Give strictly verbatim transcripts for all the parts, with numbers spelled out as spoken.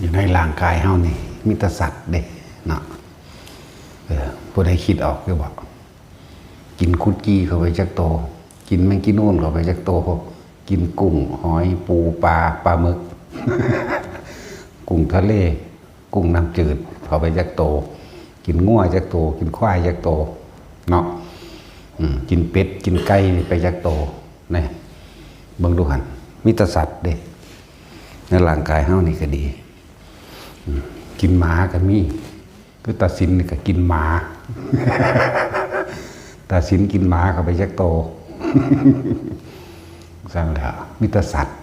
อยู่ในร่างกายเฮานี่มีแต่สัตว์เด้เนาะ เออ ผู้ใดคิดออกอยู่บ่ กินคุดกี้เข้าไปจักโต กินแมงกินูนเข้าไปจักโต กินกุ้ง หอย ปู ปลา ปลาหมึก กุ้งทะเล กุ้งน้ำจืดเข้าไปจักโต กินงัวจักโต กินควายจักโต เนาะ อืม กินเป็ด กินไก่ไปจักโต นี่ เบิ่งดูหั่น มีแต่สัตว์เด้ ในร่างกายเฮานี่ก็ดี อืม กินหมาก็มี คือตาสินนี่ก็กินหมา ตาสินกินหมาเข้าไปจักโต ซั่นแหละ มีแต่สัตว์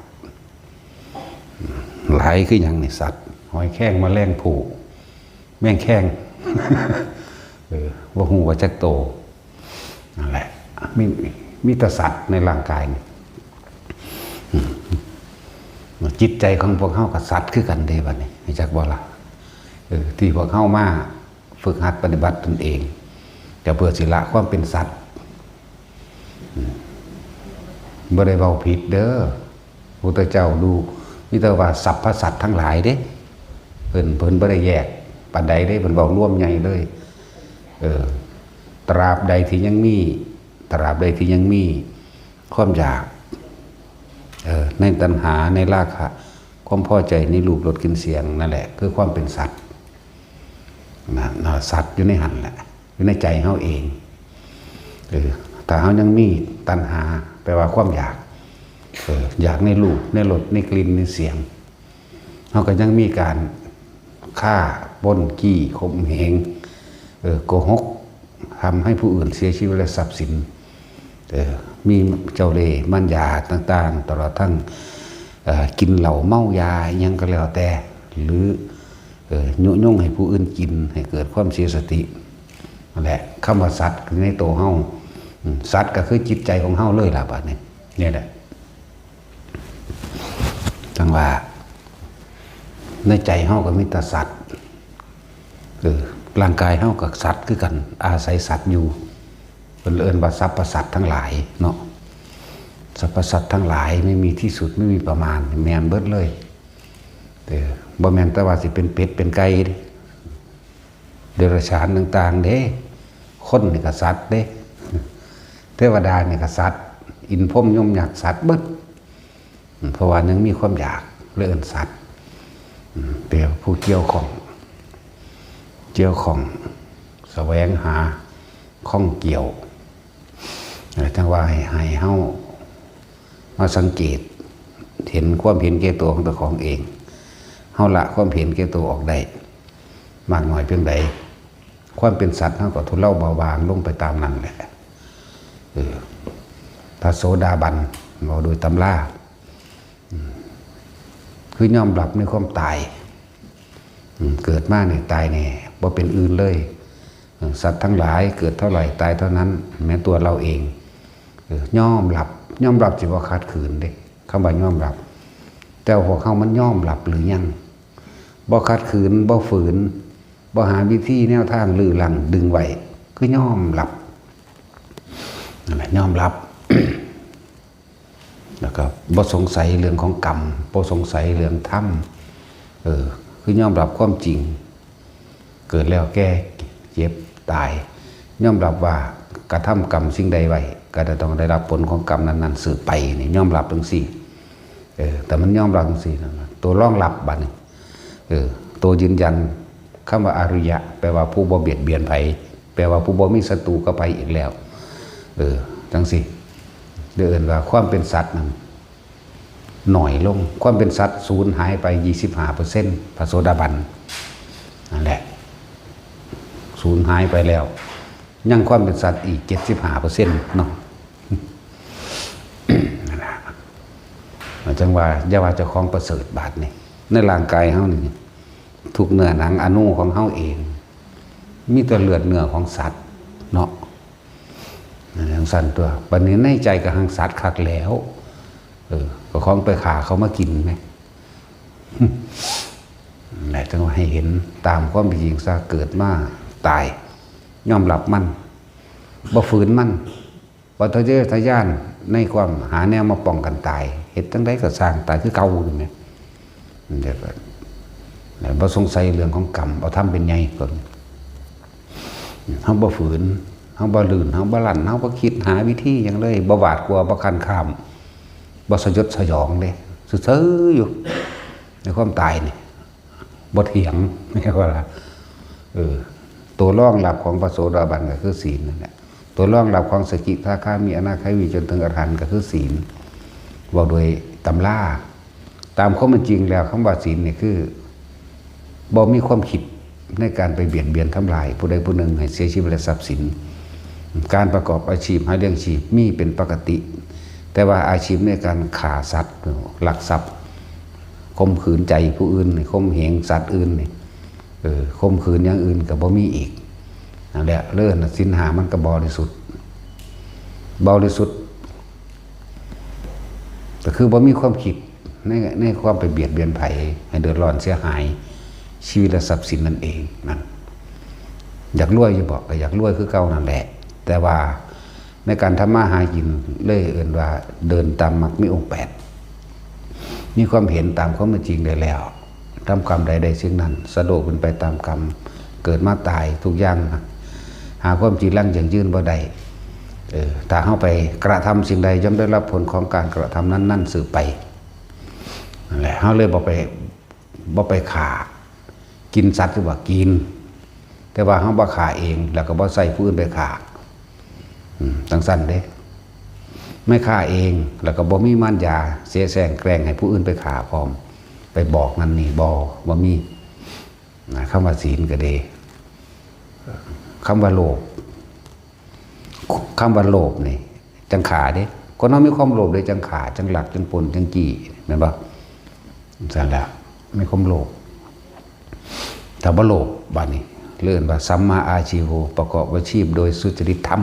หลายคือหยังนี่ สัตว์ หอยแครง แมลงภู่ แมงแคง เออ บ่ฮู้ว่าจักโต นั่นแหละ มี มีแต่สัตว์ในร่างกายนี่ อืม จิตใจของพวกเฮากับสัตว์คือกันเด้บัดนี้ รู้จักบ่ล่ะ เออ ที่พวกเฮามาฝึกหัดปฏิบัติตนเอง ก็เพื่อสิละความเป็นสัตว์ อืม บ่ได้เว้าผิดเด้อ พุทธเจ้าดู มีแต่ว่าสรรพสัตว์ทั้งหลายเด้ เพิ่น เพิ่นบ่ได้แยกปานใดเด้ เพิ่นเว้ารวมใหญ่เลย เออ ตราบใดที่ยังมี ตราบใดที่ยังมีความอยาก เออ ในตัณหา ในราคะ ความพอใจในรูป รส กลิ่น เสียง นั่นแหละ คือความเป็นสัตว์ นะ นะ สัตว์อยู่ในหั่นแหละ อยู่ในใจเฮาเอง เออ ถ้าเฮายังมีตัณหา แปลว่าความอยาก เออ อยากในรูป ในรส ในกลิ่น ในเสียง เฮาก็ยังมีการฆ่า ปล้น จี้ ข่มเหง เออ โกหก ทำให้ผู้อื่นเสียชีวิตและทรัพย์สิน เออ มีเจ้าเล่ห์มารยาต่างๆ ตลอดทั้ง เอ่อ กินเหล้าเมายาอิหยังก็แล้วแต่ หรือ เอ่อ ยุยงให้ผู้อื่นกิน ให้เกิดความเสียสติ นั่นแหละ คำว่าสัตว์คือในตัวเฮา อืม สัตว์ก็คือจิตใจของเฮาเลยล่ะ บัดนี้ นี่แหละ จั่งว่า ในใจเฮาก็มีแต่สัตว์ เออ ร่างกายเฮาก็สัตว์คือกัน อาศัยสัตว์อยู่ เพิ่นเอิ้นว่าสรรพสัตว์ทั้งหลายเนาะ สรรพสัตว์ทั้งหลายไม่มีที่สุด ไม่มีประมาณ แม่นเบิดเลย เออ บ่แม่นแต่ว่าสิเป็นเป็ดเป็นไก่เด้ เดรัจฉานต่างๆ เด้ คนนี่ก็สัตว์เด้ เทวดานี่ก็สัตว์ อินทร์พรหมยมยักษ์สัตว์เบิด อืม เพราะว่ายังมีความอยาก เลยเอิ้นสัตว์ อืม แปลว่าผู้เกี่ยวข้อง เกี่ยวข้อง แสวงหา ข้องเกี่ยว เออ จั่งว่าให้ ให้เฮามาสังเกต เห็นความเห็นแก่ตัวของเจ้าของเอง เฮาละความเห็นแก่ตัวออกได้ มากน้อยเพียงใด ความเป็นสัตว์เฮาก็ทุเลาเบาบางลงไปตามนั้นแหละ เออ พระโสดาบัน เว้าโดยตำรา อืม คือยอมรับในความตาย อืม เกิดมานี่ตายแน่ บ่เป็นอื่นเลย เออ สัตว์ทั้งหลายเกิดเท่าไหร่ตายเท่านั้น แม้ตัวเราเอง เออ ยอมรับ ยอมรับสิบ่ขัดขืนเด้ คำว่ายอมรับ แต่ว่าพวกเฮามันยอมรับหรือยัง บ่ขัดขืน บ่ฝืน บ่หาวิธีแนวทางรื้อรั้งดึงไว้ คือยอมรับ นั่นแหละ ยอมรับ แล้วก็บ่สงสัยเรื่องของกรรม บ่สงสัยเรื่องธรรม เออ คือยอมรับความจริง เกิดแล้วแก่ เจ็บ ตาย ยอมรับว่ากระทำกรรมสิ่งใดไว้ ก็จะต้องได้รับผลของกรรมนั้นๆ สืบไปนี่ ยอมรับจั่งซี้ เออ แต่มันยอมรับจั่งซี้นะ ตัวรองรับบัดนี้ เออ ตัวยืนยัน คำว่าอริยะ แปลว่าผู้บ่เบียดเบียนไผ แปลว่าผู้บ่มีศัตรูกับไผอีกแล้ว เออ จั่งซี้ เดี๋ยวเอิ้นว่าความเป็นสัตว์นั่นหน่อยลง ความเป็นสัตว์สูญหายไป ยี่สิบห้าเปอร์เซ็นต์ พระโสดาบัน นั่นแหละ สูญหายไปแล้ว ยังความเป็นสัตว์อีก เจ็ดสิบห้าเปอร์เซ็นต์ เนาะ นั่นล่ะ จั่งว่า อย่าว่าเจ้าของประเสริฐบาดนี่ ในร่างกายเฮานี่ ทุกเนื้อหนังอณุของเฮาเอง มีแต่เลือดเนื้อของสัตว์เนาะ จั่งซั่นตัว บัดนี้ในใจก็หังสัตว์คักแล้ว เออ ก็ของไปฆ่าเขามากินแหม นั่นแหละ จั่งว่าให้เห็นตามความเป็นจริงซะ เกิดมาตาย ยอมรับมัน บ่ฝืนมัน บ่ทะเยอทะยานในความหาแนวมาป้องกันตาย เฮ็ดจั่งใดก็ซ่างตายคือเก่านี่แหม เดี๋ยวก็ บ่สงสัยเรื่องของกรรม เอาธรรมเป็นใหญ่ก่อน เฮาบ่ฝืน เฮาบ่ลื่น เฮาบ่ลั้น เฮาบ่คิดหาวิธีหยังเลย บ่หวาดกลัว บ่คันข้าม บ่สยดสยองเด้ ซื่อๆอยู่ ในความตายนี่ บ่เถียง ว่าล่ะ เออ ตัวรองรับของพระโสดาบันก็คือศีลนั่นแหละ ตัวรองรับของสกิทาคามี อนาคามี จนถึงอรหันต์ก็คือศีล เว้าโดยตำรา ตามความเป็นจริงแล้ว คำว่าศีลนี่คือ บ่มีความคิดในการไปเบียดเบียนทำลายผู้ใดผู้หนึ่งให้เสียชีวิตและทรัพย์สิน การประกอบอาชีพหาเลี้ยงชีพมีเป็นปกติ แต่ว่าอาชีพในการฆ่าสัตว์ ลักทรัพย์ ข่มขืนใจผู้อื่นนี่ ข่มเหงสัตว์อื่นนี่ เออ ข่มขืนอย่างอื่นก็บ่มีอีก นั่นแหละ เรื่องศีลห้ามันก็บริสุทธิ์ บริสุทธิ์ ก็คือบ่มีความคิดใน ในความไปเบียดเบียนไผให้เดือดร้อนเสียหาย ชีวิตและทรัพย์สินนั่นเองนั่น อยากรวยอยู่บ่ ก็อยากรวยคือเก่านั่นแหละ แต่ว่าในการทำมาหากินเลยเอิ้นว่าเดินตามมรรคมีองค์แปด มีความเห็นตามความเป็นจริงได้แล้ว ทำกรรมใดได้สิ่งนั้น สะดวกเป็นไปตามกรรม เกิดมาตายทุกอย่างนะ หาความจีรังยั่งยืนบ่ได้ เออ ถ้าเฮาไปกระทำสิ่งใด ย่อมได้รับผลของการกระทำนั้นๆสืบไป นั่นแหละ เฮาเลยบ่ไป บ่ไปฆ่า กินสัตว์คือว่ากิน แต่ว่าเฮาบ่ฆ่าเอง แล้วก็บ่ใส่ผู้อื่นไปฆ่า อืม จั่งซั้นเด้ ไม่ฆ่าเอง แล้วก็บ่มีมารยาเสแสร้งแกล้งให้ผู้อื่นไปฆ่าพร้อม ไปบอกนั่นนี่ บ่ บ่มี นะ คำว่าศีลก็ดี คำว่าโลภ คำว่าโลภนี่ จั่งฆ่าเด้ คนเฮามีความโลภเลยจั่งฆ่า จั่งลัก จั่งปล้น จั่งจี้ แม่นบ่ จั่งซั้นแหละ มีความโลภ ถ้าบ่โลภ บาดนี้ เรียกว่าสัมมาอาชีโว ประกอบอาชีพโดยสุจริตธรรม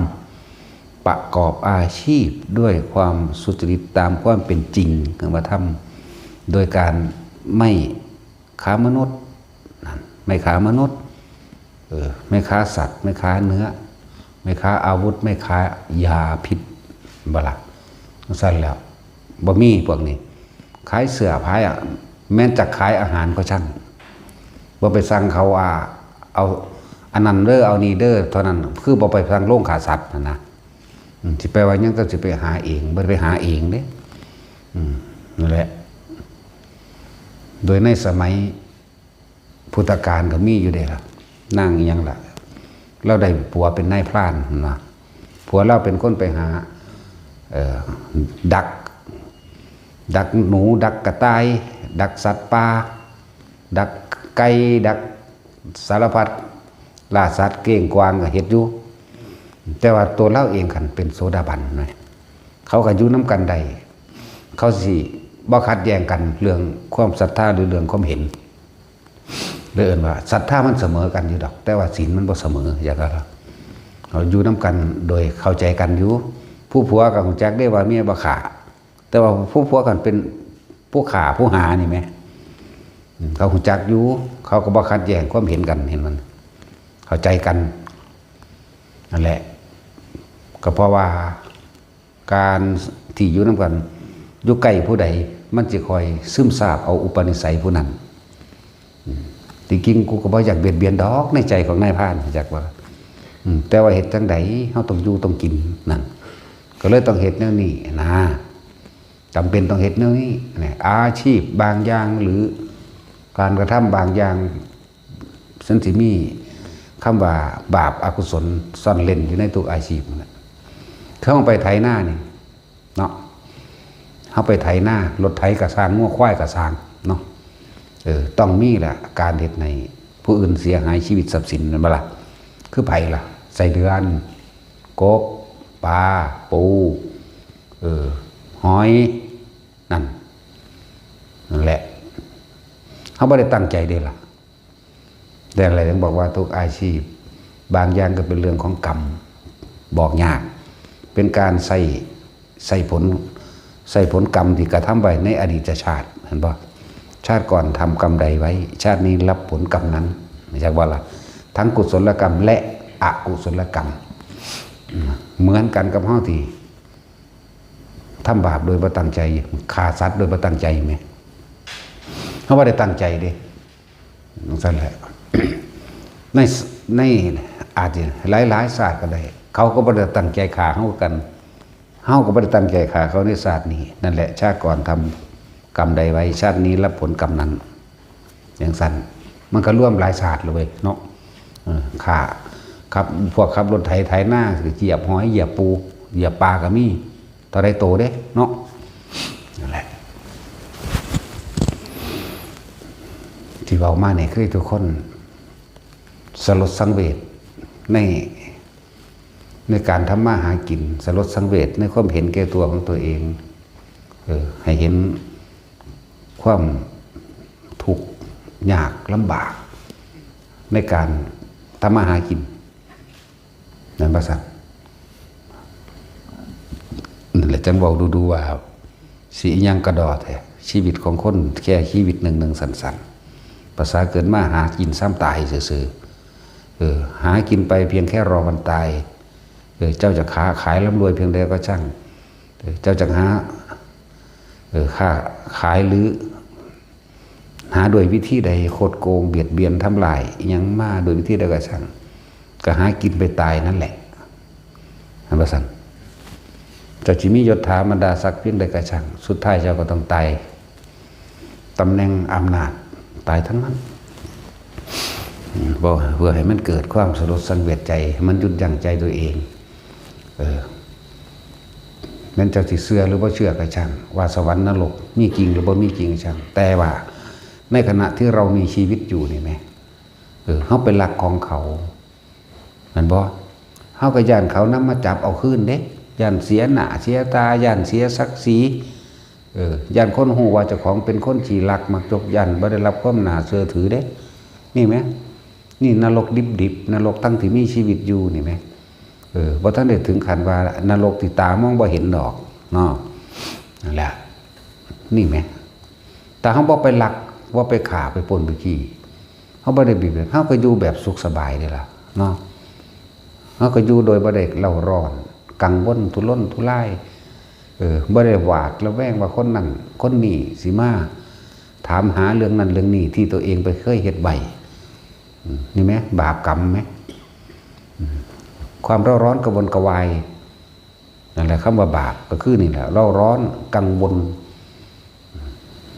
ประกอบอาชีพด้วยความสุจริตตามความเป็นจริง คำว่าธรรม โดยการไม่ค้ามนุษย์ นั่น ไม่ค้ามนุษย์ เออ ไม่ค้าสัตว์ ไม่ค้าเนื้อ ไม่ค้าอาวุธ ไม่ค้ายาพิษ บ่ล่ะ จั่งซั้นแล้ว บ่มีพวกนี้ ขายเสื้อผ้าอะ แม้นจะขายอาหารก็ช่าง บ่ไปสั่งเขาว่า เอาอันนั้นเด้อ เอานี่เด้อ เท่านั้น คือบ่ไปสั่งโรงฆ่าสัตว์นั่นนะ อืม สิไปว่าหยังก็สิไปหาเอง บ่ได้ไปหาเองเด้ อืม นั่นแหละ โดยในสมัยพุทธกาลก็มีอยู่เด้ล่ะ นางอิหยังล่ะ ลาวได้ผัวเป็นนายพรานหั่นนะ ผัวลาวเป็นคนไปหา เอ่อ ดัก ดักหนู ดักกระต่าย ดักสัตว์ป่า ดักไก่ ดักสารพัด ล่าสัตว์เก้งกวางก็เฮ็ดอยู่ แต่ว่าตัวลาวเองคันเป็นโสดาบันนะ เขาก็อยู่นำกันได้ เขาสิบ่ขัดแย้งกันเรื่องความศรัทธาหรือเรื่องความเห็น เลยเอิ้นว่าศรัทธามันเสมอกันอยู่ดอก แต่ว่าศีลมันบ่เสมอ อย่างนั้นล่ะ เขาอยู่นำกันโดยเข้าใจกันอยู่ ผู้ผัวก็ฮู้จักได้ว่าเมียบ่ฆ่า แต่ว่าผู้ผัวคันเป็นผู้ฆ่าผู้หานี่แหม อืม เขาฮู้จักอยู่ เขาก็บ่ขัดแย้งความเห็นกัน เห็นมัน เข้าใจกัน นั่นแหละ ก็เพราะว่าการที่อยู่นำกัน อยู่ใกล้ผู้ใด มันสิคอยซึมซาบเอาอุปนิสัยผู้นั้น อืม จริงๆ กูก็บ่อยากเบียดเบียนดอกในใจของนายพราน จักว่า อืม แต่ว่าเฮ็ดจั่งใด เฮาต้องอยู่ต้องกินนั่น ก็เลยต้องเฮ็ดแนวนี้นะ จำเป็นต้องเฮ็ดแนวนี้นะ อาชีพบางอย่างหรือการกระทำบางอย่าง มันสิมีคำว่าบาปอกุศลซ่อนเร้นอยู่ในทุกอาชีพนั่นแหละ คือเฮาไปไถนานี่เนาะ เฮาไปไถนา รถไถก็ซ่าง งัวควายก็ซ่างเนาะ เออ ต้องมีล่ะ การเฮ็ดให้ผู้อื่นเสียหายชีวิตทรัพย์สิน แม่นบ่ล่ะ คือไผล่ะ ไส้เดือน กบ ปลา ปู เออ หอย นั่น นั่นแหละ เฮาบ่ได้ตั้งใจเด้ล่ะ แต่อะไรถึงบอกว่าทุกอาชีพ บางอย่างก็เป็นเรื่องของกรรม บอกยาก เป็นการใส่ ใส่ผล ใส่ผลกรรมที่กระทำไว้ในอดีตชาติ เห็นบ่ ชาติก่อนทำกรรมใดไว้ ชาตินี้รับผลกรรมนั้น จักว่าล่ะ ทั้งกุศลกรรมและอกุศลกรรม เหมือนกันกับเฮาที่ทำบาปโดยบ่ตั้งใจ ฆ่าสัตว์โดยบ่ตั้งใจแหม เฮาบ่ได้ตั้งใจเด้ จั่งซั้นแหละ ใน ใน อาจจะหลายๆชาติก็ได้ เขาก็บ่ได้ตั้งใจฆ่าเฮาคือกัน เฮาก็บ่ได้ตั้งใจฆ่าเขาในชาตินี้ นั่นแหละ ชาติก่อนทำกรรมใดไว้ ชาตินี้รับผลกรรมนั้น จั่งซั้น มันก็รวมหลายชาติเลยเนาะ เออ ฆ่า ครับ พวกขับรถไถไถนา เหยียบหอย เหยียบปู เหยียบปลาก็มี เท่าใดโตเด้เนาะ นั่นแหละ ที่เว้ามานี่คือทุกคนสลดสังเวชใน ในการทำมาหากิน สลดสังเวชในความเห็นแก่ตัวของตัวเอง เออ ให้เห็นความทุกข์ยากลำบาก ในการทำมาหากิน นั่นว่าซั่น นั่นแหละจั่งเว้าดูๆว่า สิอิหยังกะดอแท้ ชีวิตของคนแค่ชีวิตหนึ่งๆ สั้นๆ ภาษาเกิดมาหากินซ้ำตายซื่อๆ เออ หากินไปเพียงแค่รอวันตาย เออ เจ้าจะค้าขายร่ำรวยเพียงใดก็ช่าง เออ เจ้าจะหา เออ ค้าขายหรือ หาโดยวิธีใด คดโกง เบียดเบียน ทำลายอิหยังมาโดยวิธีใดก็ช่าง ก็หากินไปตายนั่นแหละ เห็นบ่ซั่น เจ้าสิมียศถาบรรดาศักดิ์เพียงใดก็ช่าง สุดท้ายเจ้าก็ต้องตาย ตำแหน่งอำนาจ ตายทั้งนั้น อืม บ่ เพื่อให้มันเกิดความสลดสังเวชใจ ให้มันหยุดยั้งใจตัวเอง เออ แม่นเจ้าสิเชื่อหรือบ่เชื่อก็ช่าง ว่าสวรรค์นรกมีจริงหรือบ่มีจริงก็ช่าง แต่ว่าในขณะที่เรามีชีวิตอยู่นี่แหม เออ เฮาไปลักของเขา แม่นบ่ เฮาก็ย้านเขานำมาจับเอาคืนเด้ ย้านเสียหน้าเสียตา ย้านเสียศักดิ์ศรี เออ ย้านคนฮู้ว่าเจ้าของเป็นคนขี้ลักมักจก ย้านบ่ได้รับความน่าเชื่อถือเด้ นี่แหม นี่นรกดิบๆ นรกทั้งที่มีชีวิตอยู่นี่แหม เออ บ่ทันได้ถึงขั้นว่านรกที่ตามองบ่เห็นดอกเนาะ นั่นแหละ นี่แหม ถ้าเฮาบ่ไปลัก บ่ไปฆ่า ไปปล้น ไปจี้ เฮาบ่ได้เบียดเบียน เฮาก็อยู่แบบสุขสบายเด้ล่ะเนาะ เฮาก็อยู่โดยบ่ได้เร่าร้อน กังวลทุรนทุราย เออ บ่ได้หวาดระแวงว่าคนนั้นคนนี้สิมาถามหาเรื่องนั้นเรื่องนี้ที่ตัวเองไปเคยเฮ็ดไว้ อืม นี่แหม บาปกรรมแหม อืม ความเร่าร้อนกระวนกระวาย นั่นแหละ คำว่าบาปก็คือนี่แหละ เร่าร้อนกังวล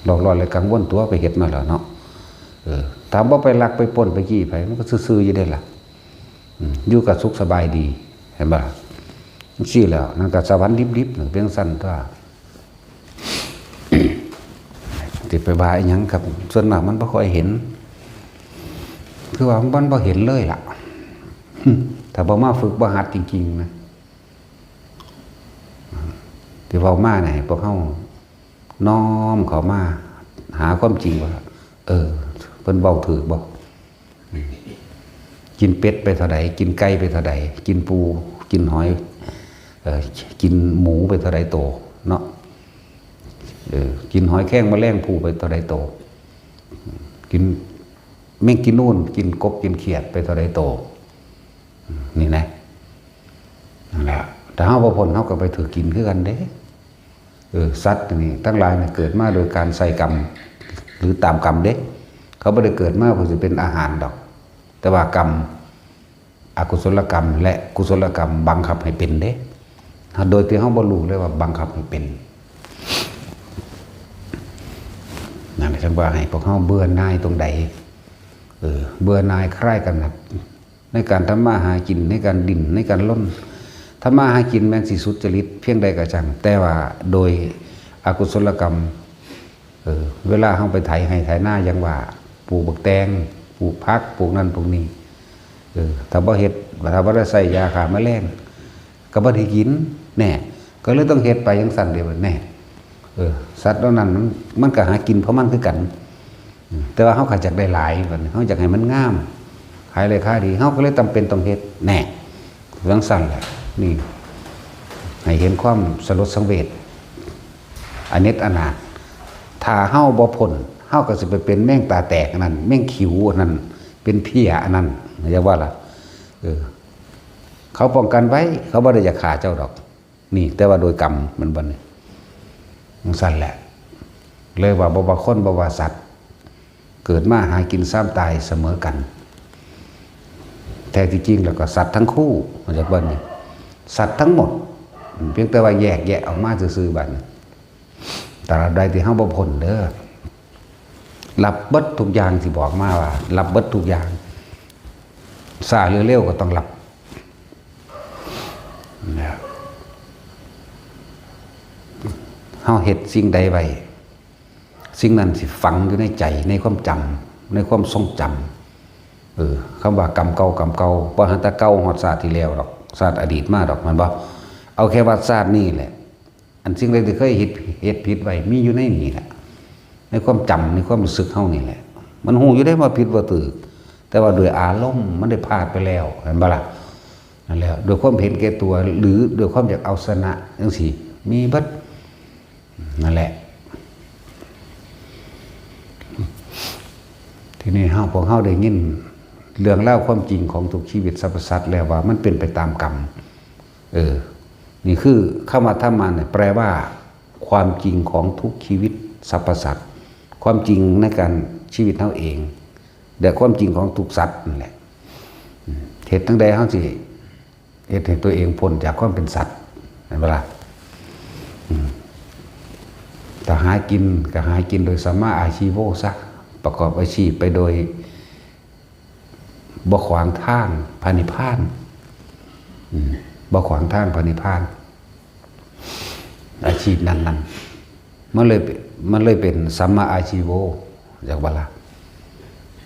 เร่าร้อนและกังวลตัวไปเฮ็ดมาแล้วเนาะ เออ ถ้าบ่ไปลักไปปล้นไปจี้ไผ มันก็ซื่อๆอยู่เด้ล่ะ อืม อยู่ก็สุขสบายดี เห็นบ่ล่ะ จั่งซี้แล้ว นั่นก็สวรรค์ดิบๆ นั่นเป็นจั่งซั้นตั่ว สิไปว่าอิหยังครับ ส่วนมากมันบ่ค่อยเห็น คือว่ามันบ่เห็นเลยล่ะ ถ้าบ่มาฝึกบ่หัดจริงๆนะ ที่เว้ามาเนี่ย ให้พวกเฮาน้อมเข้ามาหาความจริงว่า เออ เพิ่นเว้าถูกบ่ กินเป็ดไปเท่าใด กินไก่ไปเท่าใด กินปู กินหอย เอ่อ กินหมูไปเท่าใดโตเนาะ เออ กินหอยแครงแมลงภู่ไปเท่าใดโต กินแมงกีนูน กินกบ กินเขียดไปเท่าใดโต นี่นะ นั่นแหละ ถ้าเฮาบ่พ้น เฮาก็ไปถือกินคือกันเด้ เออ สัตว์นี่ ทั้งหลายนี่เกิดมาโดยการใส่กรรม หรือตามกรรมเด้ เขาบ่ได้เกิดมาเพื่อสิเป็นอาหารดอก แต่ว่ากรรม อกุศลกรรมและกุศลกรรมบังคับให้เป็นเด้ โดยที่เฮาบ่รู้เลยว่าบังคับให้เป็น นั่นแหละ จั่งว่าให้พวกเฮาเบื่อหน่ายตรงใด เออ เบื่อหน่ายคลายกำหนัด ในการทำมาหากิน ในการดิ้น ในการรน ทำมาหากินแม่นสิสุจริตเพียงใดก็ช่าง แต่ว่าโดยอกุศลกรรม เออ เวลาเฮาไปไถไร่ไถนา อย่างว่า ปลูกบักแตง ปลูกผัก ปลูกนั่นปลูกนี่ เออ ถ้าบ่เฮ็ด ถ้าบ่ได้ใส่ยาฆ่าแมลง ก็บ่ได้กิน แน่ ก็เลยต้องเฮ็ดไปจั่งซั้นเด้ แน่ เออ สัตว์เหล่านั้นมัน มันก็หากินเพราะมันคือกัน อืม แต่ว่าเฮาก็อยากได้หลาย บัดนี้ เฮาอยากให้มันงาม ขายได้ขายดี เฮาก็เลยจำเป็นต้องเฮ็ด แน่ จั่งซั้นแหละ นี่ ให้เห็นความสลดสังเวช อเนจอนาถ ถ้าเฮาบ่พ้น เฮาก็สิไปเป็นแมงตาแตกอันนั้น แมงขิวอันนั้น เป็นเพี้ยอันนั้น อย่าว่าล่ะ เออ เขาป้องกันไว้ เขาบ่ได้อยากฆ่าเจ้าดอก นี่ แต่ว่าโดยกรรมมันบ่นี่ จั่งซั้นแหละ เลยว่าบ่ว่าคน บ่ว่าสัตว์ เกิดมาหากินซ้ำตายเสมอกัน แท้ที่จริงแล้วก็สัตว์ทั้งคู่ เข้าใจบ่นี่ สัตว์ทั้งหมด เพียงแต่ว่าแยกแยะออกมาซื่อๆ บัดนี้ ตราบใดที่เฮาบ่พ้นเด้อ รับเบิดทุกอย่างที่บอกมาว่า รับเบิดทุกอย่าง ช้าหรือเร็วก็ต้องรับ นะ เฮาเฮ็ดสิ่งใดไว้ สิ่งนั้นสิฝังอยู่ในใจ ในความจำ ในความทรงจำ เออ คำว่ากรรมเก่า กรรมเก่า บ่หันแต่เก่าฮอดชาติที่แล้วดอก ชาติอดีตมาดอก แม่นบ่ เอาแค่ว่าชาตินี้แหละ อันสิ่งใดที่เคยเฮ็ด เฮ็ดผิดไว้ มีอยู่ในนี่แหละ ในความจำ ในความรู้สึกเฮานี่แหละ มันฮู้อยู่ได้ว่าผิดว่าถูก แต่ว่าด้วยอารมณ์มันได้พลาดไปแล้ว เห็นบ่ล่ะ นั่นแหละ ด้วยความเห็นแก่ตัว หรือด้วยความอยากเอาชนะจังซี้ มีเบิด นั่นแหละ ทีนี้เฮา พวกเฮาได้ยินเรื่องราวความจริงของทุกชีวิตสรรพสัตว์แล้วว่ามันเป็นไปตามกรรม เออ นี่คือคำว่าธรรมะเนี่ย แปลว่าความจริงของทุกชีวิตสรรพสัตว์ ความจริงในการชีวิตเฮาเอง และความจริงของทุกสัตว์นั่นแหละ อืม เฮ็ดจั่งใดเฮาสิ เฮ็ดให้ตัวเองพ้นจากความเป็นสัตว์ เห็นบ่ล่ะ อืม ถ้าหากินก็หากินโดยสัมมาอาชีโวซะ ประกอบอาชีพไปโดยบ่ขวางทางพระนิพพาน อืม บ่ขวางทางพระนิพพาน อาชีพนั้นๆ มันเลยเป็น มันเลยเป็นสัมมาอาชีโว จักบ่ล่ะ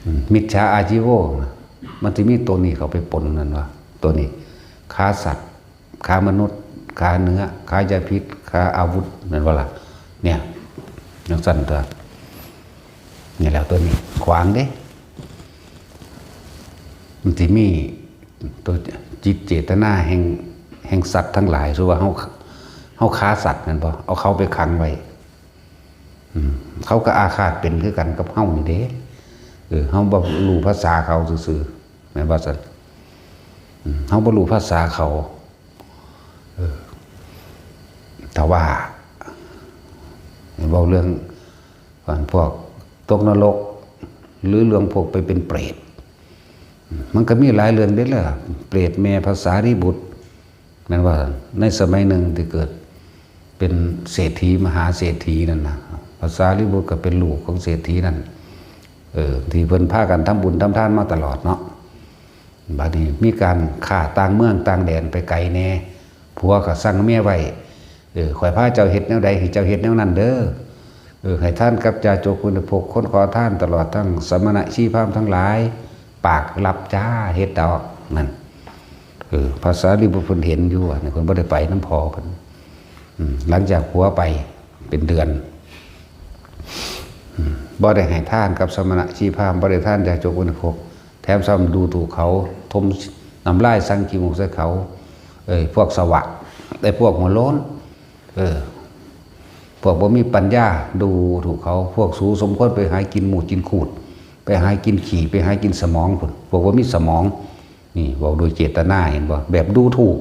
อืม มิจฉาอาชีโวนะ มันสิมีตัวนี้เข้าไปปนนั่นว่า ตัวนี้ ค้าสัตว์ ค้ามนุษย์ ค้าเนื้อ ค้ายาพิษ ค้าอาวุธ แม่นบ่ล่ะ เนี่ย จั่งซั้นตั๊ว นี่แหละตัวนี้ ขวางเด้ มันสิมีตัวจิตเจตนาแห่ง แห่งสัตว์ทั้งหลาย สมมุติว่าเฮา เฮาค้าสัตว์แม่นบ่ เอาเขาไปขังไว้ อืม เขาก็อาฆาตเป็นคือกันกับเฮานี่เด้ เออ เฮาบ่รู้ภาษาเขาซื่อๆ แม่นบ่ซั่น อืม เฮาบ่รู้ภาษาเขา เออ แต่ว่า เว้าเรื่อง พวกตกนรก หรือเรื่องพวกไปเป็นเปรต มันก็มีหลายเรื่องเด้ล่ะ เปรตแม่พระสารีบุตร แม่นว่าในสมัยหนึ่งที่เกิดเป็นเศรษฐีมหาเศรษฐีนั่นนะ พระสารีบุตรก็เป็นลูกของเศรษฐีนั่น เออ ที่เพิ่นพากันทำบุญทำทานมาตลอดเนาะ บัดนี้มีการข้าต่างเมืองต่างแดนไปไกลแน่ ผัวก็สั่งเมียไว้ เออ ข้อยพาเจ้าเฮ็ดแนวใด ให้เจ้าเฮ็ดแนวนั้นเด้อ เออ ให้ทานกับจาโจกบริโภค คนขอทาน ตลอดทั้งสมณะชีพราหมณ์ทั้งหลาย ปากรับจ้า เฮ็ดดอก นั่น เออ พระสารีบุตรเพิ่นเห็นอยู่ อันนี้เพิ่นบ่ได้ไปนำพ่อเพิ่น อืม หลังจากผัวไปเป็นเดือน อืม บ่ได้ให้ทานกับสมณะชีพราหมณ์ บ่ได้ทานจาโจกบริโภค แถมซ้ำดูถูกเขา ถมน้ำลายสังขี้มูกใส่เขา เอ้ย พวกสวะ ไอ้พวกหัวโล้น เออ พวกบ่มีปัญญา ดูถูกเขา พวกสูสมควรไปหากินหมูดกินขูด ไปหากินขี้ ไปหากินสมองพุ้น พวกบ่มีสมอง นี่เว้าโดยเจตนา เห็นบ่ แบบดูถูก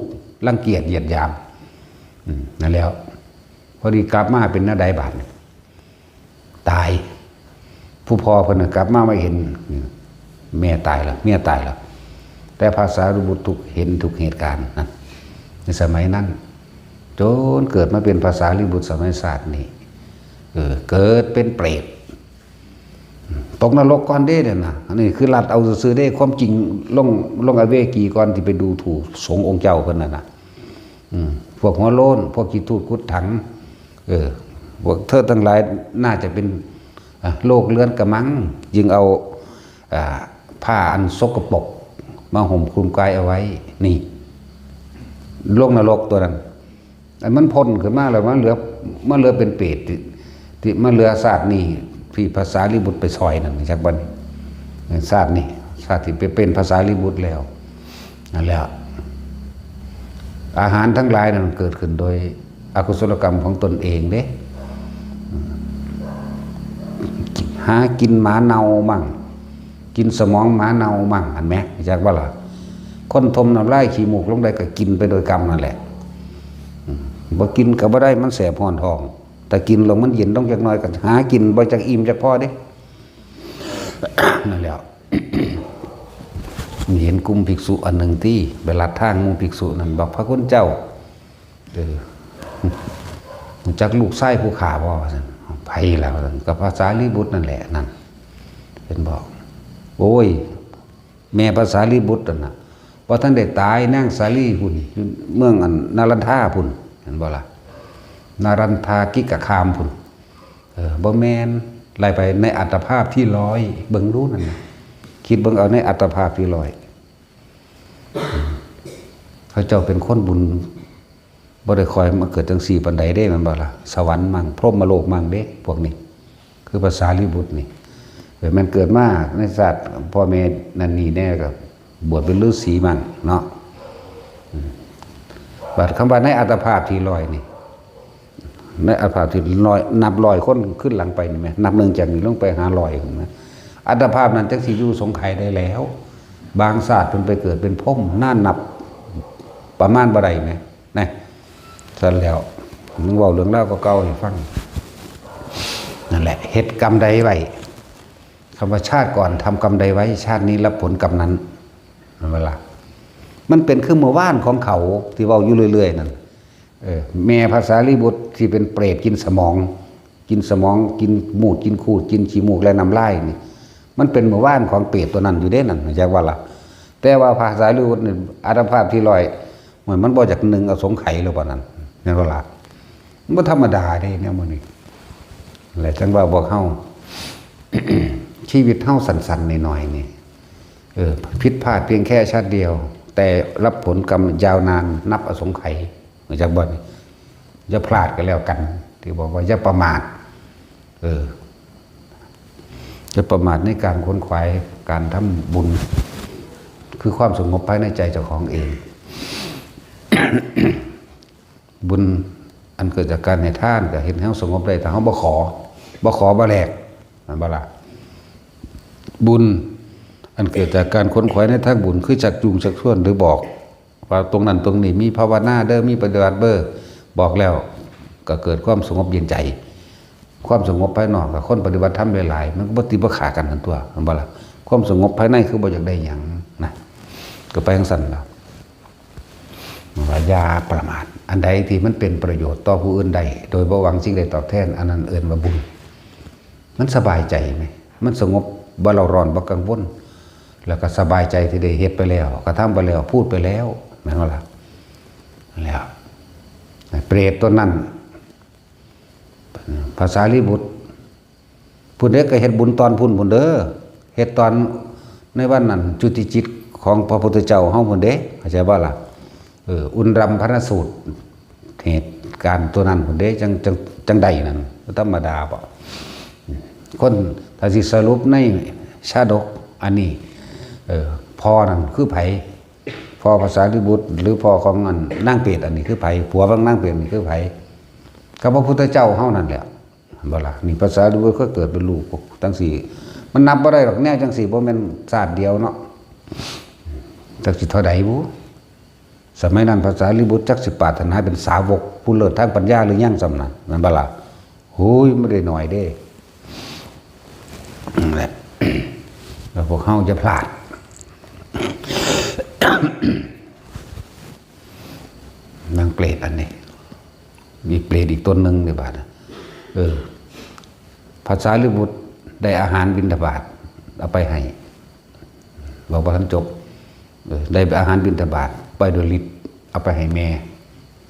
รังเกียจ เหยียดหยาม อืม นั่นแหล้ว พอดีกลับมาเป็นแนวใดบาดนี้ ตาย ผู้พ่อเพิ่นน่ะกลับมา มาเห็น แม่ตายแล้ว เมียตายแล้ว แต่พระสารีบุตรทุก เห็นทุกเหตุการณ์นั่น ในสมัยนั้น จนเกิดมาเป็นพระสารีบุตรสมัยชาตินี้ เออ เกิดเป็นเปรต ตกนรกก่อนเด้เนี่ยนะ อันนี้คือลัดเอาซื่อๆเด้ ความจริงลง ลงอเวจีก่อนที่ไปดูถูกสงฆ์องค์เจ้าเพิ่นน่ะนะ อืม พวกหัวโล้น พวกขี้ทูดกุดถัง เออ พวกเธอทั้งหลายน่าจะเป็น อ่ะ โรคเรื้อนกระมัง จึงเอา อ่า ผ้าอันสกปรกมาห่มคลุมกายเอาไว้ นี่ ลงนรกตัวนั้น อันมันพ้นขึ้นมาแล้ว มันเหลือ มันเหลือเป็นเปรตที่ ที่มันเหลือชาตินี้ ที่พระสารีบุตรไปซอยนั่น จักบัดนี้ ชาตินี้ ชาติที่ไปเป็นพระสารีบุตรแล้ว นั่นแหละ อาหารทั้งหลายนั้นเกิดขึ้นโดยอกุศลกรรมของตนเองเด้ หากินหมาเน่ามั่ง กินสมองหมาเน่ามั่ง หันแหม จักบ่ล่ะ คนถมน้ำลายขี้มูกลงได้ก็กินไปโดยกรรมนั่นแหละ อืม บ่กินก็บ่ได้ มันแสบร้อนท้อง แต่กินลงมันเย็นลงจักหน่อย ก็หากินบ่จักอิ่มจักพอเด้ นั่นแหละ เห็นกลุ่มภิกษุอันหนึ่งที่ไปลัดทางหมู่ภิกษุนั่น บอก พระคุณเจ้า เออ รู้จักลูกชายผู้ข้าบ่ ว่าซั่น ไผล่ะ ว่าซั่น ก็พระสารีบุตรนั่นแหละ นั่น เพิ่นบอก โอ้ย แม่พระสารีบุตรนั่นน่ะ บ่ทันได้ตาย นางสาลีพุ้น อยู่เมืองอันนาลันทาพุ้น เห็นบ่ล่ะ นาลันทากิกคามพุ้น เออ บ่แม่น ไล่ไปในอัตตภาพที่ร้อย เบิ่งดูนั่นน่ะ คิดเบิ่งเอาในอัตตภาพที่ร้อย เขาเจ้าเป็นคนบุญ บ่ได้ค่อยมาเกิดจังซี่ปานใดเด้ แม่นบ่ล่ะ สวรรค์มั่ง พรหมโลกมั่งเด้ พวกนี้ คือพระสารีบุตรนี่ เออ แม่นเกิดมาในชาติพ่อแม่นั่นนี่แน่ก็บวชเป็นฤาษีมั่งเนาะ อืม บัดคำว่าในอัตตภาพที่ร้อยนี่ ในอัตตภาพที่ร้อย นับร้อยคนขึ้นหลังไปนี่แหม นับหนึ่งจากนี้ลงไปหาร้อยเห็นไหม อัตตภาพนั้นจักสิอยู่สงไขยได้แล้ว บางชาติเพิ่นไปเกิดเป็นพรหมนานนับประมาณบ่ได้แหม นะ ซั่นแล้ว มึงเว้าเรื่องราวเก่าๆให้ฟัง นั่นแหละ เฮ็ดกรรมใดไว้ คำว่าชาติก่อนทำกรรมใดไว้ ชาตินี้รับผลกรรมนั้น แม่นบ่ล่ะ มันเป็นคือเมื่อวานของเขาที่เว้าอยู่เรื่อยๆนั่น เออ แม่พระสารีบุตรที่เป็นเปรตกินสมอง กินสมอง กินมูด กินคูด กินขี้มูกและน้ำลายนี่ มันเป็นเมื่อวานของเปรตตัวนั้นอยู่เด้นั่น อยากว่าล่ะ แต่ว่าพระสารีบุตรนี่อัตตภาพที่ร้อย มัน มันบ่จากหนึ่งเอาสงไขยแล้วปานนั้น แม่นบ่ล่ะ มันบ่ธรรมดาเด้แนวมื้อนี้ และจังว่าพวกเฮา ชีวิตเฮาสั้นๆน้อยๆนี่ เออ ผิดพลาดเพียงแค่ชาติเดียว แต่รับผลกรรมยาวนานนับอสงไขย รู้จักบ่นี่ อย่าพลาดกันแล้วกัน ที่บอกว่าอย่าประมาท เออ อย่าประมาทในการขวนขวายการทำบุญ คือความสงบภายในใจเจ้าของเอง บุญอันเกิดจากการให้ทานก็เฮ็ดให้เฮาสงบได้ ถ้าเฮาบ่ขอ บ่ขอบ่แลก แม่นบ่ล่ะ บุญอันเกิดจากการขวนขวายในทางบุญ คือชักจูงชักชวนหรือบอก ว่าตรงนั้นตรงนี้มีภาวนาเด้อ มีปฏิบัติเด้อ บอกแล้วก็เกิดความสงบเย็นใจ ความสงบภายนอกกับคนปฏิบัติธรรมหลายๆ มันก็บ่ติดบ่ขากันนั่นตัว แม่นบ่ล่ะ ความสงบภายในคือบ่อยากได้หยังนะ ก็ไปจั่งซั้นล่ะ ว่าอย่าประมาท อันใดที่มันเป็นประโยชน์ต่อผู้อื่นได้ โดยบ่หวังสิ่งใดตอบแทน อันนั้นเอิ้นว่าบุญ มันสบายใจไหม มันสงบ บ่เร่าร้อน บ่กังวล แล้วก็สบายใจที่ได้เฮ็ดไปแล้ว กระทำไปแล้ว พูดไปแล้ว แม่นบ่ล่ะ แล้ว เปรตตัวนั้น พระสารีบุตร พุ้นเด้ก็เฮ็ดบุญตอนพุ้นพุ้นเด้อ เฮ็ดตอนในวันนั้นจุติจิตของพระพุทธเจ้าเฮาพุ้นเด้ เข้าใจบ่ล่ะ เออ อุณรำพนสูตร เหตุการณ์ตัวนั้นพุ้นเด้ จัง จัง จังได้นั่น บ่ธรรมดาบ่ คนถ้าสิสรุปในชาดกอันนี้ เออ พ่อนั่นคือไผ พ่อพระสารีบุตร หรือพ่อของอันนางเปรตอันนี้คือไผ ผัวของนางเปรตนี่คือไผ ก็พระพุทธเจ้าเฮานั่นแหละ บ่ล่ะ นี่พระสารีบุตรก็เกิดเป็นลูกจั่งซี้ มันนับบ่ได้ดอกแนวจั่งซี้ บ่แม่นชาติเดียวเนาะ จักสิเท่าใดบุ สมัยนั้นพระสารีบุตรจักสิปรารถนาเป็นสาวกผู้เลิศทางปัญญาหรือยังส่ำนั้น แม่นบ่ล่ะ โอ้ย บ่ได้น้อยเด้ นั่นแหละ แล้วพวกเฮาอย่าพลาด นางเปรตอันนี้ มีเปรตอีกตนหนึ่งในบาดน่ะ เออ พระสารีบุตรได้อาหารบิณฑบาตเอาไปให้ บอกว่าท่านจบ เออ ได้อาหารบิณฑบาตไปโดยฤทธิ์ เอาไปให้แม่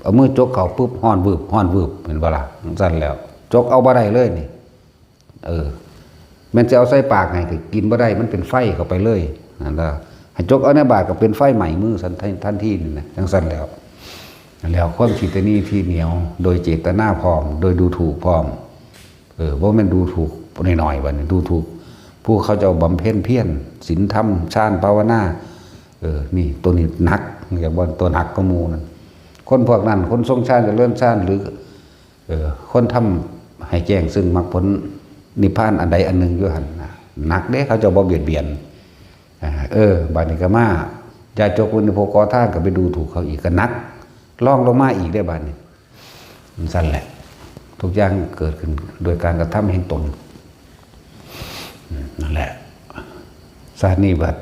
เอามือจกเข้าปุ๊บ ฮ้อนวืบ ฮ้อนวืบ เห็นบ่ล่ะ จั่งซั้นแล้ว จกเอาบ่ได้เลยนี่ เออ แม่นสิเอาใส่ปากให้ก็กินบ่ได้ มันเป็นไฟเข้าไปเลย นั่นล่ะ ให้จกเอาในบาตรก็เป็นไฟไหม้มือทัน ทันทีนี่นะ จั่งซั้นแล้ว แล้วความขี้ตะหนี่ที่เหนียว โดยเจตนาพร้อม โดยดูถูกพร้อม เออ บ่แม่นดูถูกน้อยๆ บัดนี้ ดูถูก ผู้เขาเจ้าบำเพ็ญเพียร ศีลธรรม ฌาน ภาวนา เออ นี่ ตัวนี้หนัก เรียกว่าตัวหนักกว่าหมู่นั่น คนพวกนั้น คนทรงฌาน เจริญฌาน หรือ เออ คนทำให้แจ้งซึ่งมรรคผลนิพพานอันใดอันหนึ่งอยู่หั่นน่ะ หนักเด้ เขาเจ้าบ่เบียดเบียน อ่า เออ บัดนี้ก็มา ญาติโยมผู้นี้พวกขอทานก็ไปดูถูกเขาอีก ก็หนัก รองลงมาอีกได้บัดนี้ จั่งซั้นแหละ ทุกอย่างเกิดขึ้นโดยการกระทำแห่งตน อืม นั่นแหละ ชาตินี้บัด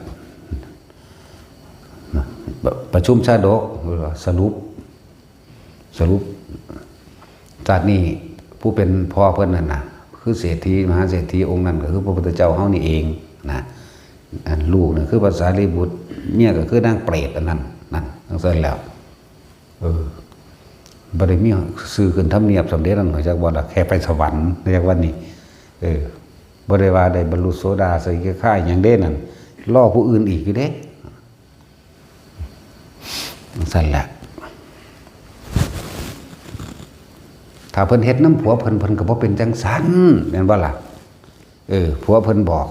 ประชุมชาดก สรุป สรุป ชาตินี้ผู้เป็นพ่อเพิ่นนั่นน่ะ คือเศรษฐี มหาเศรษฐีองค์นั้นก็คือพระพุทธเจ้าเฮานี่เองนะ อันลูกนี่คือพระสารีบุตร เมียก็คือนางเปรตอันนั้น นั่นจั่งซั่นแล้ว เออ บ่ได้มีชื่อขึ้นทำเนียบสำเร็จนั่น จักว่าล่ะ แค่ไปสวรรค์ จักว่านี่ เออ บ่ได้ว่าได้บรรลุโสดาสกิทาคาหยังเด้นั่น รอผู้อื่นอีกอยู่เด้ จั่งซั่นแหละ ถ้าเพิ่นเฮ็ดนำผัวเพิ่น เพิ่นก็บ่เป็นจั่งซั่น แม่นบ่ล่ะ เออ ผัวเพิ่นบอก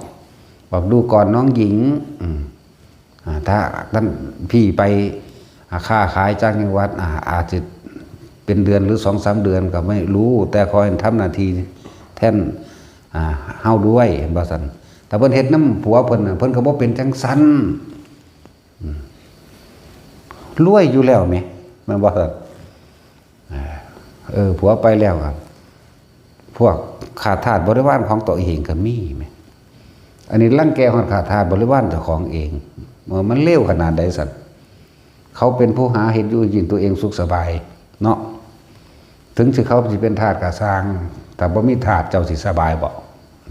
บอก "ดูก่อนน้องหญิง อืม อ่า ถ้าท่านพี่ไป อ่า ค้าขายจากจังหวัด อ่า อาจจะเป็นเดือนหรือสองสามเดือนก็ไม่รู้ แต่ขอให้ทำหน้าที่แทน อ่า เฮาด้วย" เห็นบ่ซั่น ถ้าเพิ่นเฮ็ดนำผัวเพิ่นน่ะ เพิ่นก็บ่เป็นจั่งซั่น อืม รวยอยู่แล้วแหม แม่นบ่ซั่น เออ ผัวไปแล้วครับ พวกข้าทาสบริวารของตัวเองก็มีแหม อันนี้รังแกฮอดข้าทาสบริวารเจ้าของเอง มันเลวขนาดใดซั่น เขาเป็นผู้หาเฮ็ดอยู่กิน ตัวเองสุขสบายเนาะ ถึงสิเขาสิเป็นทาสก็ซ่าง ถ้าบ่มีทาสเจ้าสิสบายบ่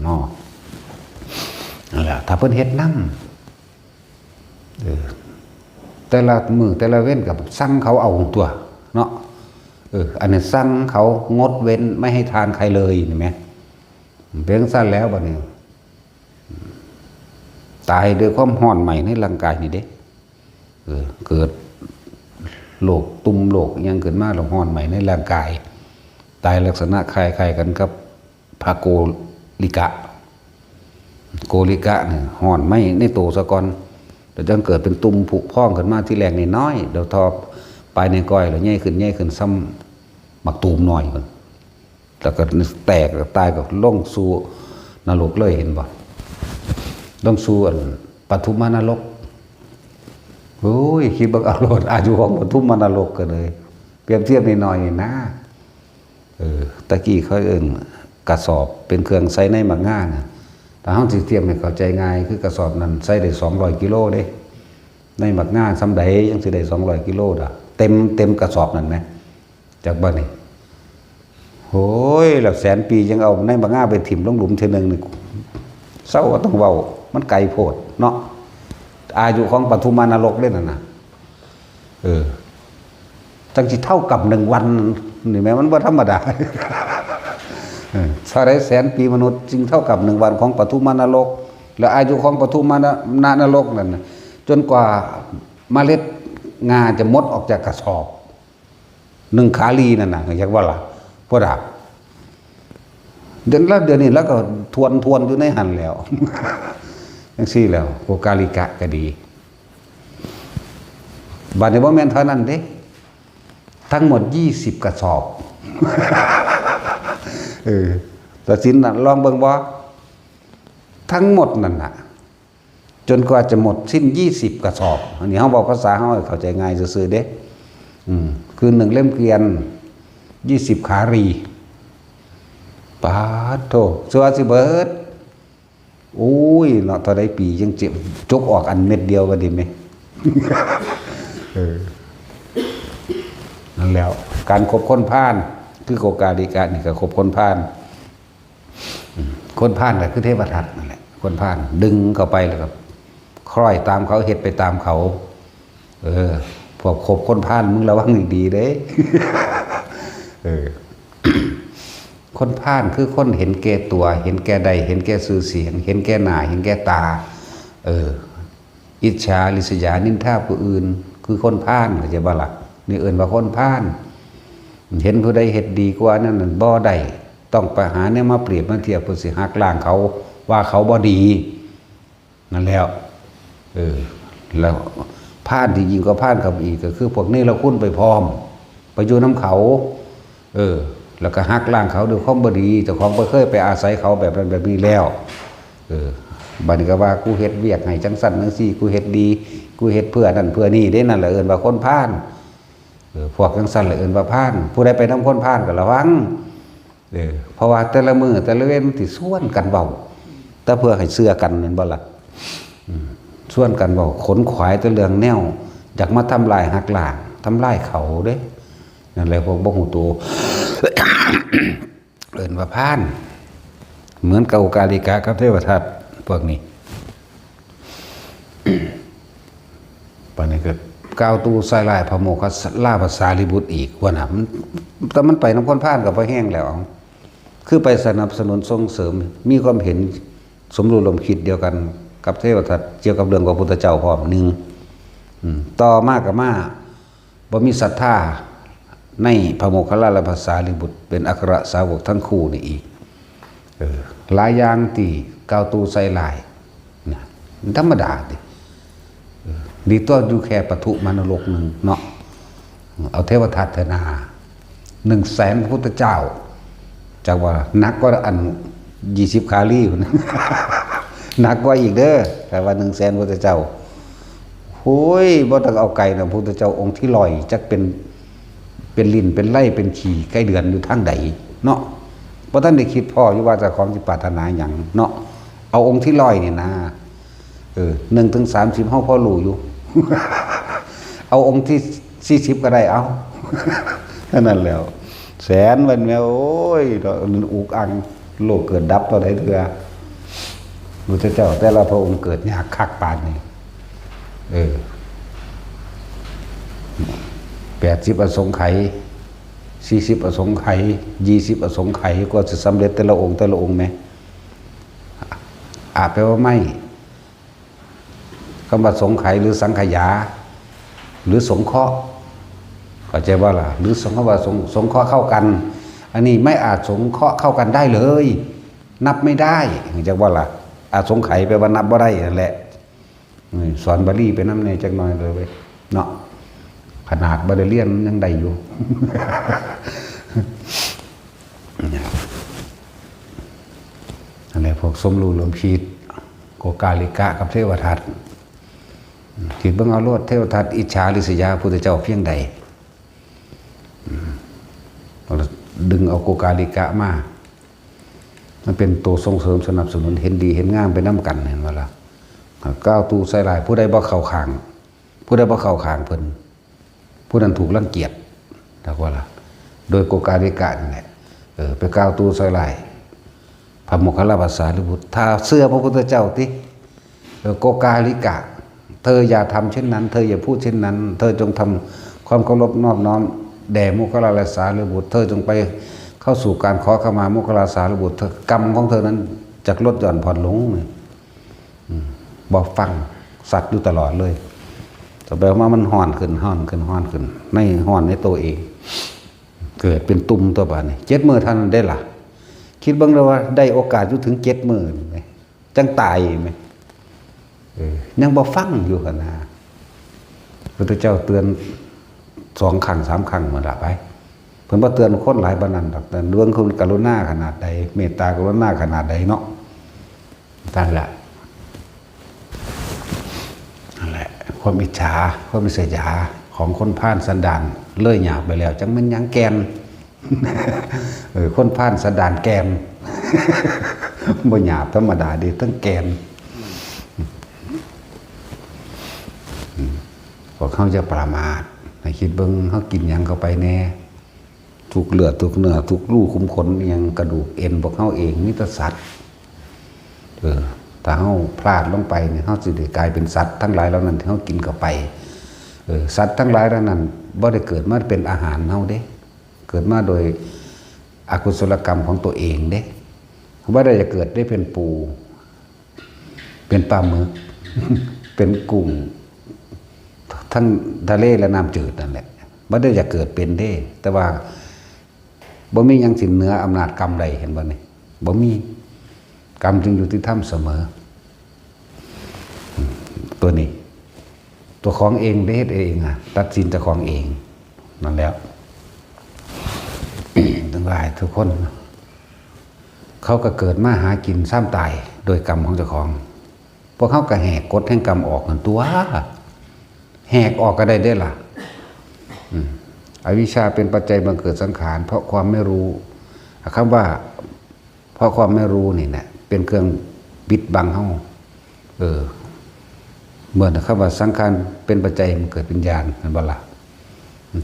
เนาะ นั่นแหละ ถ้าเพิ่นเฮ็ดนำ เออ แต่ละมื้อแต่ละเว็นก็สั่งเขาเอาตั๊วเนาะ เออ อันนี้สั่งเขางดเว้นไม่ให้ทานใครเลย เห็นไหม เป็นจั่งซั่นแล้วบัดนี้ ตายด้วยความร้อนไหม้ในร่างกายนี่เด้ เออ เกิดโรคตุ่มโรคอิหยังขึ้นมาแล้วร้อนไหม้ในร่างกาย ตายลักษณะคล้ายๆกันกับพระโกริกะ โกริกะเนี่ยร้อนไหม้ในโตซะก่อน แล้วจั่งเกิดเป็นตุ่มผุพองขึ้นมา ทีแรกน้อยๆ เดี๋ยวทอปลายในวก้อย แล้วใหญ่ขึ้นใหญ่ขึ้นส่ำหมากตูมน้อยพุ้น แล้วก็แตก แล้วตายก็ลงสู่นรกเลย เห็นบ่ ลงสู่อันปทุมมานรก โอ้ย คิดเบิ่งเอาโลด อายุของปทุมมานรกก็เลย เปรียบเทียบน้อยๆนี่นะ เออ ตะกี้เขาเอิ้นกระสอบเป็นเครื่องใส่ในหมากง่านะ ถ้าเฮาสิเทียบให้เข้าใจง่าย คือกระสอบนั้นใส่ได้สองร้อยกิโลเด้ ในหมากง่าส่ำใดยังสิได้สองร้อยกิโลดอก เต็ม เต็มกระสอบนั่นแหม จักบ่นี่ โอ้ย แล้วแสนปียังเอาในหมากง่าไปถิ่มลงหลุมเทื่อหนึ่งนี่ เซาก็ต้องเว้า มันไกลโพดเนาะ อายุของปทุมมานรกเด้นั่นน่ะ เออ จั่งสิเท่ากับหนึ่งวัน นี่แหม มันบ่ธรรมดา เออ เท่าใดแสนปีมนุษย์ จึงเท่ากับหนึ่งวันของปทุมมานรก และอายุของปทุมมานรกนั่นน่ะ จนกว่าเมล็ดงาจะหมดออกจากกระสอบ หนึ่งขาลีนั่นน่ะ จักว่าล่ะ พุ้นน่ะ เดี๋ยว แล้วเดี๋ยวนี้ลาวก็ทวนๆอยู่ในหั่นแล้ว จั่งซี้แล้ว โกริกะก็ดี บัดนี้บ่แม่นเท่านั้นเด้ ทั้งหมดยี่สิบกระสอบ เออ ตัดสินน่ะ ลองเบิ่งบ่ ทั้งหมดนั่นน่ะ จนกว่าจะหมดสิ้นยี่สิบกระสอบ อันนี้เฮาเว้าภาษาเฮาให้เข้าใจง่ายซื่อๆเด้ อืม คือหนึ่งเล่มเกวียน ยี่สิบขาลี ปาดโธ่ สิว่าสิเบิด โอ้ย เนาะ เท่าใดปียังเจ็บ จกออกอันเม็ดเดียวก็ดีแหม เออ นั่นแล้ว การคบคนพาล คือโกริกะนี่ก็คบคนพาล อืม คนพาลก็คือเทวทัตนั่นแหละ คนพาลดึงเข้าไปแล้วก็คล้อยตามเขา เฮ็ดไปตามเขา เออ พวกคบคนพาลมึงระวังดีๆเด้ เออ คนพาลคือคนเห็นแก่ตัว เห็นแก่ได้ เห็นแก่ชื่อเสียง เห็นแก่หน้า เห็นแก่ตา เออ อิจฉาริษยานินทาผู้อื่น คือคนพาล เข้าใจบ่ล่ะ นี่เอิ้นว่าคนพาล เห็นผู้ใดเฮ็ดดีกว่านั้นน่ะบ่ได้ ต้องไปหาแนวมาเปรียบมาเทียบ เพื่อสิหักล้างเขา ว่าเขาบ่ดี นั่นแล้ว เออ แล้วพาลที่ยิ่งกว่าพาลเข้าไปอีก ก็คือพวกเนรคุณไปพร้อม ไปอยู่นำเขา เออ แล้วก็หักล้างเขาด้วยความบ่ดี เจ้าของบ่เคยไปอาศัยเขาแบบนั้นแบบนี้แล้ว เออ บัดนี้ก็ว่า "กูเฮ็ดเวียกให้จั่งซั้นจั่งซี้ กูเฮ็ดดี กูเฮ็ดเพื่อนั่นเพื่อนี่" เด้ นั่นแหละเอิ้นว่าคนพาล เออ พวกจั่งซั้นแหละเอิ้นว่าพาล ผู้ใดไปนำคนพาลก็ระวัง เออ เพราะว่าแต่ละมื้อแต่ละเว็นมันสิชวนกันเว้า แต่เพื่อให้เชื่อกัน แม่นบ่ล่ะ อืม ส่วนกันบอกขนขวายแต่เรื่องแนว อยากมาทำลายหักล้าง ทำลายเขาเด้ นั่นแหละพวกบ่ฮู้ตัว เอิ้นว่าพราน เหมือนกับอุกาลิกะกับเทวทัตพวกนี้ ปานนี้ก็กล่าวตู่ใส่ร้ายพระโมคคัลลาภาสารีบุตรอีก ว่าน่ะ มัน แต่มันไปนำคนพาลก็บ่แฮงแล้ว คือไปสนับสนุนส่งเสริม มีความเห็นสมรู้ร่วมคิดเดียวกันกับเทวทัตเกี่ยวกับเรื่องพระพุทธเจ้าพร้อมหนึ่ง อืม ต่อมาก็มา บ่มีศรัทธาในพระโมคคัลลาภาสารีบุตร เป็นอัครสาวกทั้งคู่นี่อีก เออ หลายอย่างที่กล่าวตู่ใส่ร้ายนะ มันธรรมดาติ เออ ดีตัวอยู่แค่ปทุมมานรกหนึ่งเนาะ เอาเทวทัตเถอะนา หนึ่งแสนพระพุทธเจ้า จักว่าหนักกว่าอันยี่สิบคาลีพุ้น หนักกว่าอีกเด้อ แต่ว่าหนึ่งแสนพุทธเจ้า โอ้ย บ่ต้องเอาไกลนะ พุทธเจ้าองค์ที่ร้อย จักเป็น เป็นลิ้น เป็นไล่ เป็นขี้ไก่เดือนอยู่ทางใดเนาะ บ่ทันได้คิดพ้ออยู่ว่าเจ้าของสิปรารถนาหยังเนาะ เอาองค์ที่ร้อยนี่นะ เออ หนึ่งถึงสามสิบ เฮาพอรู้อยู่ เอาองค์ที่สี่สิบก็ได้ เอา เท่านั้นแหล้ว แสนวันแม่ โอ้ย เนาะ มันอุกอัง โลกเกิดดับเท่าใดเทื่อ พุทธเจ้าแต่ละพระองค์เกิดยากคักปานนี้ เออ แปดสิบอสงไขย สี่สิบอสงไขย ยี่สิบอสงไขย กว่าสิสำเร็จแต่ละองค์แต่ละองค์แหม อาแปลว่าไม่ คำว่าสงไขยหรือสังขยา หรือสงเคราะห์ เข้าใจบ่ล่ะ หรือสง คำว่าสง สงเคราะห์เข้ากัน อันนี้ไม่อาจสงเคราะห์เข้ากันได้เลย นับไม่ได้ เข้าใจบ่ล่ะ อสงไขยแปลว่านับบ่ได้นั่นแหละ นี่สอนบาลีไปนำแหน่จักหน่อยเลยเว้ย เนาะ ขนาดบ่ได้เรียนมันยังได้อยู่ อันนี้พวกสมรู้ร่วมคิด โกกาลิกะกับเทวทัต คิดเบิ่งเอาโลด เทวทัตอิจฉาริษยาพุทธเจ้าเพียงใด อืม ดึงเอาโกกาลิกะมา มันเป็นตัวส่งเสริมสนับสนุน เห็นดีเห็นงามไปนำกัน เห็นบ่ล่ะ กล่าวตู่ใส่ร้าย ผู้ใดบ่เข้าข้าง ผู้ใดบ่เข้าข้างเพิ่น ผู้นั้นถูกรังเกียจ จักว่าล่ะ โดยโกกาลิกะนี่แหละ เออ ไปกล่าวตู่ใส่ร้าย พระโมคคัลลาภาสารีบุตร ถ้าเชื่อพระพุทธเจ้าติ เออ โกกาลิกะ เธออย่าทำเช่นนั้น เธออย่าพูดเช่นนั้น เธอจงทำความเคารพนอบน้อมแด่โมคคัลลาสารีบุตร เธอจงไปเข้าสู่การขอขมาโมคคัลลาสารีบุตร เธอ กรรมของเธอนั้นจะลดหย่อนผ่อนลง อืม บ่ฟังสัตว์อยู่ตลอดเลย ต่อไปมามันฮ้อนขึ้น ฮ้อนขึ้น ฮ้อนขึ้น ในฮ้อนในตัวเอง เกิดเป็นตุ่มตัวบาดนี้ เจ็ดมื้อเท่านั้นได้ล่ะ คิดเบิ่งเด้อว่าได้โอกาสอยู่ถึงเจ็ดมื้อนี่แหม จั่งตายแหม เออ ยังบ่ฟังอยู่หั่นนะ พุทธเจ้าเตือนสองครั้งสามครั้งหมดละไป เพิ่นบ่เตือนคนหลายปานนั้นดอก แต่เรื่องคุณกรุณาขนาดใด เมตตากรุณาขนาดใดเนาะ นั่นแหละ นั่นแหละ ความอิจฉา ความริษยาของคนพาลสันดานเลยหยาบไปแล้ว จั่งแม่นหยังแก่น เออ คนพาลสันดานแก่น บ่หยาบธรรมดาเด้ ทั้งแก่น อืม พวกเฮาอย่าประมาท ให้คิดเบิ่ง เฮากินหยังเข้าไปแน่ ทุกเลือด ทุกเนื้อ ทุกรูขุมขน อิหยัง กระดูกเอ็น พวกเฮาเอง มีแต่สัตว์ เออ ถ้าเฮาพลาดลงไปนี่ เฮาสิได้กลายเป็นสัตว์ทั้งหลายเหล่านั้นที่เฮากินเข้าไป เออ สัตว์ทั้งหลายเหล่านั้นบ่ได้เกิดมาเป็นอาหารเฮาเด้ เกิดมาโดยอกุศลกรรมของตัวเองเด้ บ่ได้จะเกิดได้เป็นปู เป็นปลาหมึก เป็นกุ้ง ทั้งทะเลและน้ำจืดนั่นแหละ บ่ได้อยากเกิดเป็นเด้ แต่ว่าบ่มีหยังสิเหนืออำนาจกรรมได้ เห็นบ่นี่ บ่มี กรรมจึงยุติธรรมเสมอ อืม ตัวนี้ ตัวของเองได้เฮ็ดเองอะ ตัดสินเจ้าของเอง นั่นแหละ ทั้งหลายทุกคน เขาก็เกิดมาหากินซ้ำตายโดยกรรมของเจ้าของ พวกเขาก็แหกกฎแห่งกรรมออกนั่นตัว แหกออกก็ได้เด้ล่ะ อืม อวิชชาเป็นปัจจัยบังเกิดสังขาร เพราะความไม่รู้ คำว่า เพราะความไม่รู้นี่แหละ เป็นเครื่องปิดบังเฮา เออ เมื่อคำว่าสังขารเป็นปัจจัยมันเกิดเป็นญาณ แม่นบ่ล่ะ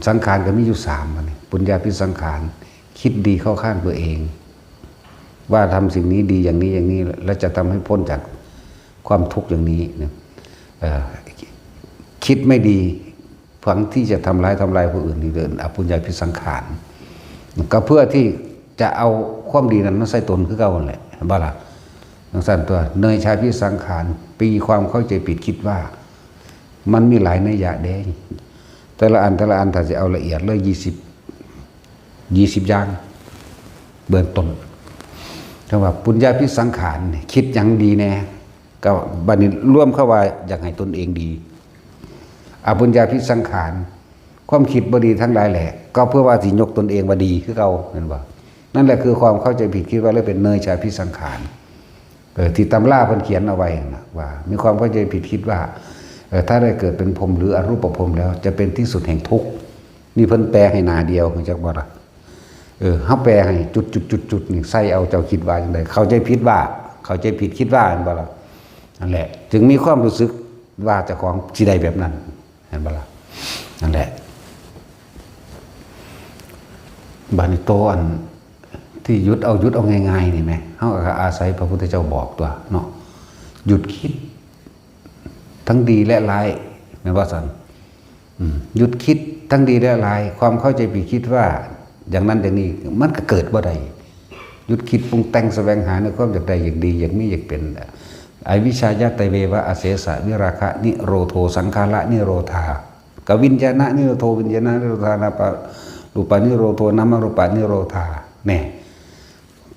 สังขารก็มีอยู่สาม อันนี้ ปุญญาภิสังขาร คิดดีเข้าข้างตัวเอง ว่าทำสิ่งนี้ดีอย่างนี้อย่างนี้ และจะทำให้พ้นจากความทุกข์อย่างนี้นะ เอ่อ คิดไม่ดี หวังที่จะทำร้าย ทำลายผู้อื่น นี่เรียกอปุญญาภิสังขาร ก็เพื่อที่จะเอาความดีนั้นมาใส่ตนคือเก่านั่นแหละ เห็นบ่ล่ะ จั่งซั่นตั๊ว เนยชาภิสังขาร มีความเข้าใจผิดคิดว่า มันมีหลายนัยยะเด้ แต่ละอัน แต่ละอัน ถ้าสิเอาละเอียดเลย ยี่สิบ ยี่สิบ อย่าง เบื้องต้น คำว่าปุญญาภิสังขารนี่ คิดหยังดีแน่ ก็บัดนี้รวมเข้าว่าอยากให้ตนเองดี อปุญญาภิสังขาร ความคิดบ่ดีทั้งหลายแหละ ก็เพื่อว่าสิยกตนเองว่าดีคือเก่า แม่นบ่ นั่นแหละคือความเข้าใจผิดคิดว่าเลยเป็นเนยชาภิสังขาร เออ ที่ตำราเพิ่นเขียนเอาไว้นะ ว่ามีความเข้าใจผิดคิดว่า เออ ถ้าได้เกิดเป็นพรหมหรืออรูปพรหมแล้ว จะเป็นที่สุดแห่งทุกข์ นี่เพิ่นแปลให้หน้าเดียว รู้จักบ่ล่ะ เออ เฮาแปลให้จุดจุดจุดจุดนี่ ใส่เอา เจ้าคิดว่าจั่งใด เข้าใจผิดว่า เข้าใจผิดคิดว่า แม่นบ่ล่ะ นั่นแหละ จึงมีความรู้สึกว่าเจ้าของสิได้แบบนั้น เห็นบ่ล่ะ นั่นแหละ บัดนี้โตอันที่หยุดเอา หยุดเอาง่ายๆนี่แหม เฮาก็อาศัยพระพุทธเจ้าบอกตั๊วเนาะ หยุดคิด ทั้งดีและร้าย แม่นว่าซั่น อืม หยุดคิดทั้งดีและร้าย ความเข้าใจผิดคิดว่าอย่างนั้นอย่างนี้ มันก็เกิดบ่ได้ หยุดคิดปรุงแต่งแสวงหาในความอยากได้ อยากดี อยากมี อยากเป็น อวิชชายะเตเววะ อเสสะวิราคะนิโรโธ สังขาระนิโรธา กวิญญาณะนิโรโธ วิญญาณะนิโรธา นาปะรูปานิโรโธ นามรูปานิโรธา แน่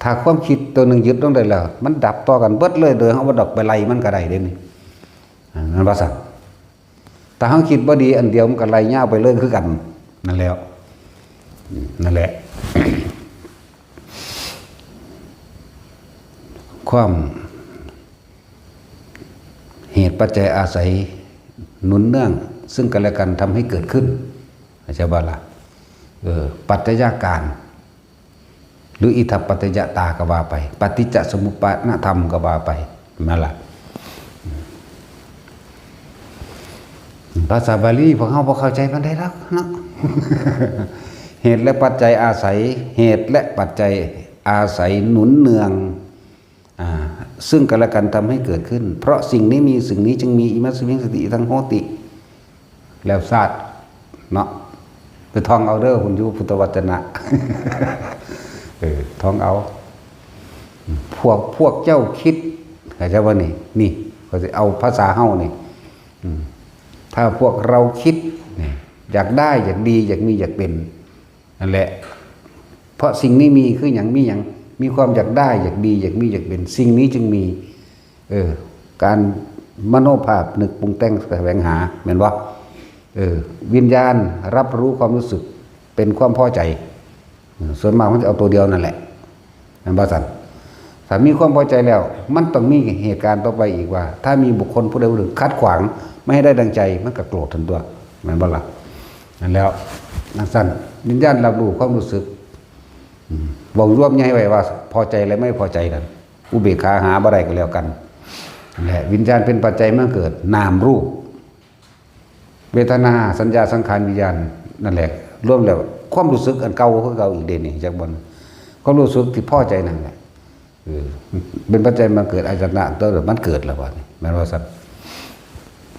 ถ้าความคิดตัวหนึ่งหยุดลงได้แล้ว มันดับต่อกันเบิดเลย โดยเฮาบ่ดอกไปไล่มันก็ได้เด้นี่ อ่า นั่นว่าซั่น ถ้าเฮาคิดบ่ดีอันเดียวมันก็ไล่ยาวไปเลยคือกัน นั่นแหล้ว อืม นั่นแหละ ความ เหตุปัจจัยอาศัยหนุนเนื่องซึ่งกันและกันทำให้เกิดขึ้น เข้าใจบ่ล่ะ เออ ปัจจัยการ หรืออิทัปปัจจยตาก็ว่าไป ปฏิจจสมุปปานธรรมก็ว่าไป นั่นล่ะ ภาษาบาลีพวกเฮาบ่เข้าใจปานใดดอกเนาะ เหตุและปัจจัยอาศัย เหตุและปัจจัยอาศัยหนุนเนือง อ่า ซึ่งกันและกันทำให้เกิดขึ้น เพราะสิ่งนี้มี สิ่งนี้จึงมี อิมัสมิง สติ อิทัง โหติ แล้วซาด เนาะ ไปท่องเอาเด้อ คุณอยู่พุทธวจนะ เออ ท่องเอา พวก พวกเจ้าคิด เข้าใจบ่นี่ นี่ ข้อยสิเอาภาษาเฮานี่ อืม ถ้าพวกเราคิด นี่ อยากได้ อยากดี อยากมี อยากเป็น นั่นแหละ เพราะสิ่งนี้มี คือหยัง มีหยัง มีความอยากได้ อยากดี อยากมี อยากเป็น สิ่งนี้จึงมี เออ การมโนภาพนึกปรุงแต่งแสวงหา แม่นบ่ เออ วิญญาณรับรู้ความรู้สึกเป็นความพอใจ เออ ส่วนมากมันจะเอาตัวเดียวนั่นแหละ แม่นบ่ซั่น ถ้ามีความพอใจแล้ว มันต้องมีเหตุการณ์ต่อไปอีกว่า ถ้ามีบุคคลผู้ใดผู้หนึ่งขัดขวางไม่ให้ได้ดังใจ มันก็โกรธทันตั๊ว แม่นบ่ล่ะ นั่นแล้ว จั่งซั่น วิญญาณรับรู้ความรู้สึก อืม เว้ารวมใหญ่ไว้ว่าพอใจและไม่พอใจนั่น อุเบกขาหาบ่ได้ก็แล้วกัน นั่นแหละ วิญญาณเป็นปัจจัยมาเกิดนามรูป เวทนา สัญญา สังขาร วิญญาณ นั่นแหละ รวมแล้วความรู้สึกอันเก่าคือเก่าอีกเด้นี่ จักบ่ ความรู้สึกที่พอใจนั่นแหละ เออ เป็นปัจจัยมาเกิดอายตนะ ตัวมันเกิดแล้วบัดนี้ แม่นว่าซั่น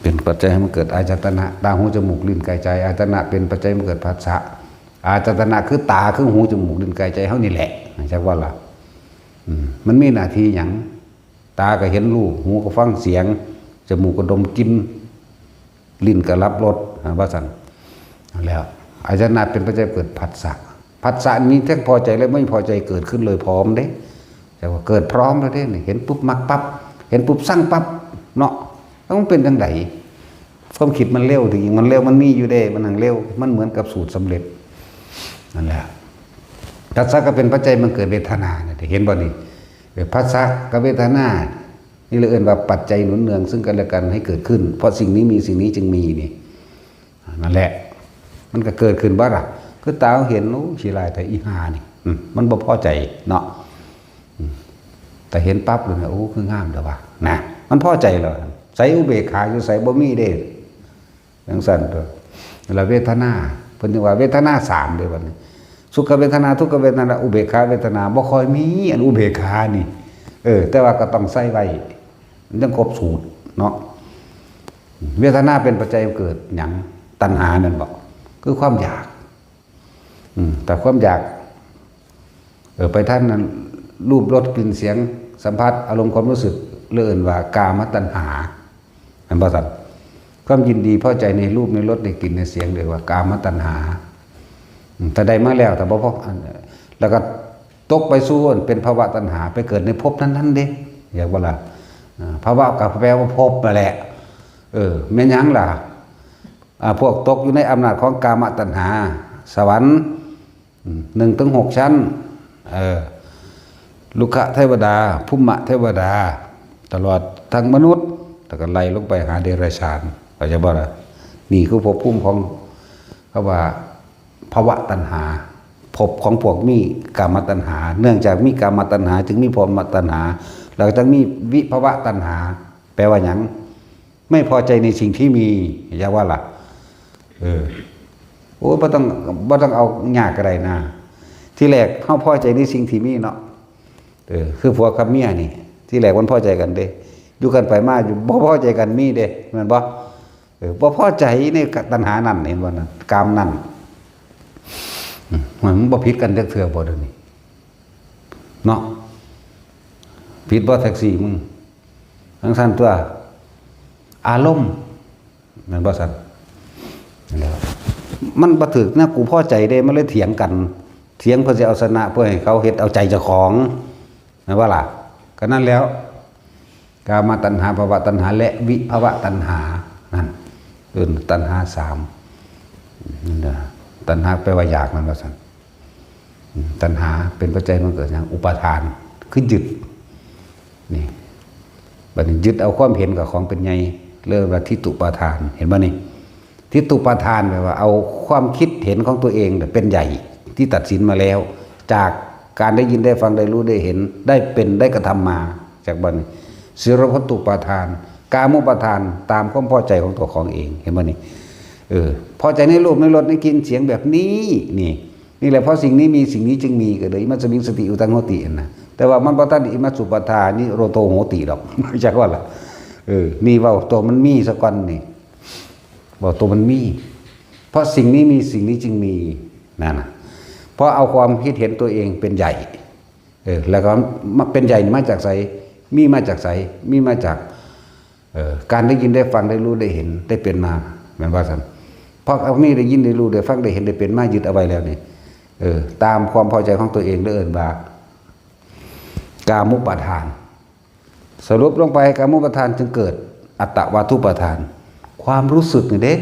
เป็นปัจจัยให้มันเกิดอายตนะ ตา หู จมูก ลิ้น กาย ใจ อายตนะเป็นปัจจัยมาเกิดผัสสะ อายตนะคือตา คือหู จมูก ลิ้น กาย ใจเฮานี่แหละ จักว่าล่ะ อืม มันมีหน้าที่หยัง ตาก็เห็นรูป หูก็ฟังเสียง จมูกก็ดมกลิ่น ลิ้นก็รับรส อ่า ว่าซั่น แล้ว อายตนะเป็นปัจจัยเกิดผัสสะ ผัสสะมีทั้งพอใจและไม่พอใจเกิดขึ้นเลยพร้อมเด้ แต่ว่าเกิดพร้อมแล้วเด้นี่ เห็นปุ๊บมักปั๊บ เห็นปุ๊บซังปั๊บ เนาะ แล้วมันเป็นจั่งใด ความคิดมันเร็ว ที่จริงมันเร็ว มันมีอยู่เด้ มันหั้งเร็ว มันเหมือนกับสูตรสำเร็จ นั่นแหละ ผัสสะก็เป็นปัจจัยมันเกิดเวทนาเนี่ย เห็นบ่นี่ เออ ผัสสะกับเวทนา นี่เลยเอิ้นว่าปัจจัยหนุนเนืองซึ่งกันและกันให้เกิดขึ้น เพราะสิ่งนี้มี สิ่งนี้จึงมีนี่ นั่นแหละ มันก็เกิดขึ้นบ่ล่ะ คือตาเห็น โอ้ ขี้ร้ายแท้อีห่านี่ อืม มันบ่พอใจเนาะ อืม แต่เห็นปั๊บเลยนะ โอ้ คืองามเด้อวะ นะ มันพอใจแล้ว ใสอุเบกขาอยู่ไส บ่มีเด้ จังซั่นตัว แล้วเวทนา เพิ่นจึงว่าเวทนาสามเด้บัดนี้ สุขเวทนา ทุกขเวทนา อุเบกขาเวทนา บ่ค่อยมี อันอุเบกขานี่ เออ แต่ว่าก็ต้องใส่ไว้ มันจังครบสูตรเนาะ เวทนาเป็นปัจจัยเกิดหยัง ตัณหานั่นบ่ คือความอยาก อืม แต่ความอยาก เออ ไปทางนั้น รูป รส กลิ่น เสียง สัมผัส อารมณ์ ความรู้สึก เรียกว่า กามตัณหา เห็นบ่ซั่น ความยินดีพอใจในรูป ในรส ในกลิ่น ในเสียง เรียกว่า กามตัณหา อืม ถ้าได้มาแล้ว ถ้าบ่พอ อัน แล้วก็ตกไปสู่อันเป็นภวตัณหา ไปเกิดในภพนั้นๆเด้ เรียกว่าล่ะ อ่า ภวก็แปลว่าภพนั่นแหละ เออ แม่นหยังล่ะ อ่า พวกตกอยู่ในอำนาจของกามตัณหา สวรรค์ อืม หนึ่งถึงหกชั้น เออ ลุกขเทวดา ภูมิเทวดา ตลอดทั้งมนุษย์ แล้วก็ไล่ลงไปหาเดรัจฉาน เข้าใจบ่ล่ะ นี่คือภพภูมิของ เขาว่า ภวตัณหา ภพของพวกมีกามตัณหา เนื่องจากมีกามตัณหา จึงมีภวตัณหา แล้วก็จึงมีวิภวตัณหา แปลว่าหยัง ไม่พอใจในสิ่งที่มี อย่าว่าล่ะ เออ โอ้ย บ่ต้อง บ่ต้องเอายากก็ได้นะ ที่แรกเฮาพอใจในสิ่งที่มีเนาะ เออ คือผัวกับเมียนี่ ที่แรกมันพอใจกันเด้ อยู่กันไปมาอยู่ บ่พอใจกันมีเด้ แม่นบ่ เออ บ่พอใจในตัณหานั่น เห็นบ่นั่น กามนั่น อืม มันบ่ผิดกันจักเทื่อบ่เดี๋ยวนี้ เนาะ ผิดบ่แท็กซี่มึง จังซั่นตัว อารมณ์ แม่นบ่ซั่น นั่นแหละ มันบ่ถืกนะ กูพอใจเด้ มันเลยเถียงกัน เถียงเพื่อสิเอาชนะ เพื่อให้เขาเฮ็ดเอาใจเจ้าของ แม่นบ่ล่ะ ก็นั่นแล้ว กามตัณหา ภวตัณหา และวิภวตัณหา นั่น เอิ้นตัณหาสาม นั่นน่ะ ตัณหาแปลว่าอยาก นั่นว่าซั่น อืม ตัณหาเป็นปัจจัยมันเกิดหยัง อุปาทาน คือยึด นี่ บัดนี้ยึดเอาความเห็นกับของเป็นใหญ่ เรียกว่าทิฏฐุปาทาน เห็นบ่นี่ ทิฏฐุปาทานแปลว่าเอาความคิดเห็นของตัวเองเนี่ยเป็นใหญ่ ที่ตัดสินมาแล้ว จากการได้ยินได้ฟังได้รู้ได้เห็น ได้เป็นได้กระทำมา จากบัดนี้ สีลพัตตุปาทาน กามุปาทาน ตามความพอใจของตัวของเอง เห็นบ่นี่ เออ พอใจในรูปในรสในกลิ่นเสียงแบบนี้ นี่ นี่แหละ เพราะสิ่งนี้มี สิ่งนี้จึงมี ก็เลย อิมัสมิง สติอุทังโหติ นะ แต่ว่ามันบ่ทันอิมัสสุปาทานิโรโธโหติดอก จักว่าล่ะ เออ นี่เว้าตัวมันมีซะก่อนนี่ เว้าตัวมันมี เพราะสิ่งนี้มี สิ่งนี้จึงมี นั่นน่ะ เพราะเอาความคิดเห็นตัวเองเป็นใหญ่ เออ แล้วก็มาเป็นใหญ่นี่มาจากไส มีมาจากไส มีมาจาก เออ การได้ยินได้ฟังได้รู้ได้เห็นได้เป็นมา แม่นว่าซั่น เพราะเอานี่ได้ยินได้รู้ได้ฟังได้เห็นได้เป็นมายึดเอาไว้แล้วนี่ เออ ตามความพอใจของตัวเอง เรียกว่า กามุปาทาน สรุปลงไป กามุปาทานจึงเกิดอัตตวาทุปาทาน ความรู้สึกนี่เด้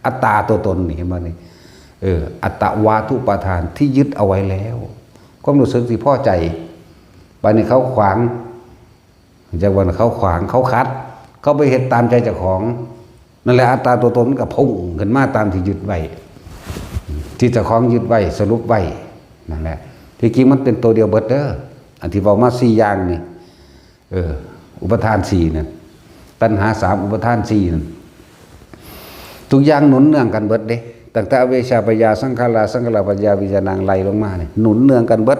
อัตตาตัวตนนี่ เห็นบ่นี่ เออ อัตตวาทุปาทานที่ยึดเอาไว้แล้ว ความรู้สึกที่พอใจ บัดนี้เขาขวาง จากวันเขาขวาง เขาขัด เขาไปเฮ็ดตามใจเจ้าของ นั่นแหละ อัตตาตัวตนมันก็พุ่งขึ้นมาตามที่ยึดไว้ ที่เจ้าของยึดไว้ สรุปไว้ นั่นแหละ ที่จริงมันเป็นตัวเดียวเบิดเด้อ อันที่เว้ามาสี่อย่างนี่ เออ อุปาทานสี่นั่น ตัณหาสาม อุปาทานสี่นั่น ทุกอย่างหนุนเนื่องกันเบิดเด้ ตั้งแต่อวิชชาปัจจยาสังขารา สังขาราปัจจยาวิญญาณัง ไล่ลงมานี่ หนุนเนื่องกันเบิด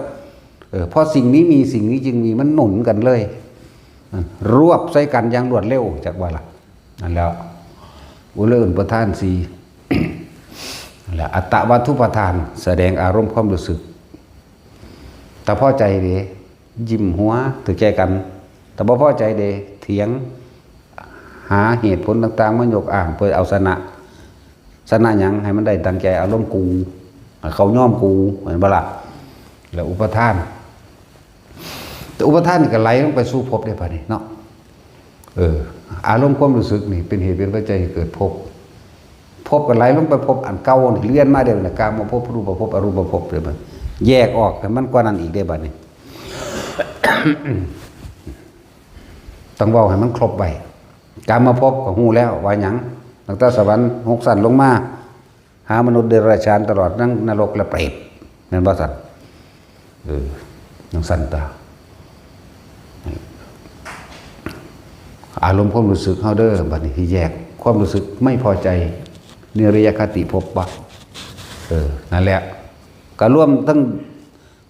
เออ เพราะสิ่งนี้มี สิ่งนี้จึงมี มันหนุนกันเลย อ่ะ รวบใส่กันอย่างรวดเร็ว จักว่าล่ะ นั่นแล้ว อุเลินประทานสี่ นั่นแหละ อัตตวาทุปาทาน แสดงอารมณ์ความรู้สึก ถ้าพอใจเด้ ยิ้มหัว ถือใจกัน ถ้าบ่พอใจเด้ เถียง หาเหตุผลต่างๆ มายกอ้างเพื่อเอาชนะ ชนะหยัง ให้มันได้ดังใจอารมณ์กู ให้เขายอมกู เห็นบ่ล่ะ แล้วอุปาทาน แต่อุปาทานนี่ก็ไหลลงไปสู่ภพได้ปะนี่เนาะ เออ อารมณ์ความรู้สึกนี่เป็นเหตุเป็นปัจจัยให้เกิดภพ ภพก็ไหลลงไปภพอันเก่านี่ เวียนมาเด้อนะ กามภพ รูปภพ อรูปภพเด้อบัด แยกออกให้มันกว่านั้นอีกเด้อบัดนี้ ต้องเว้าให้มันครบไว้ กามภพก็ฮู้แล้วว่าหยัง ตั้งแต่สวรรค์หกชั้นลงมา หามนุษย์เดรัจฉาน ตลอดทั้งนรกและเปรต แม่นบ่ซั่น เออ จังซั่นตา อ อารมณ์ความรู้สึกเฮาเด้อ บัดนี้ที่แยกความรู้สึกไม่พอใจ นิรยคติภพบ่ เออ นั่นแหละ ก็รวมทั้ง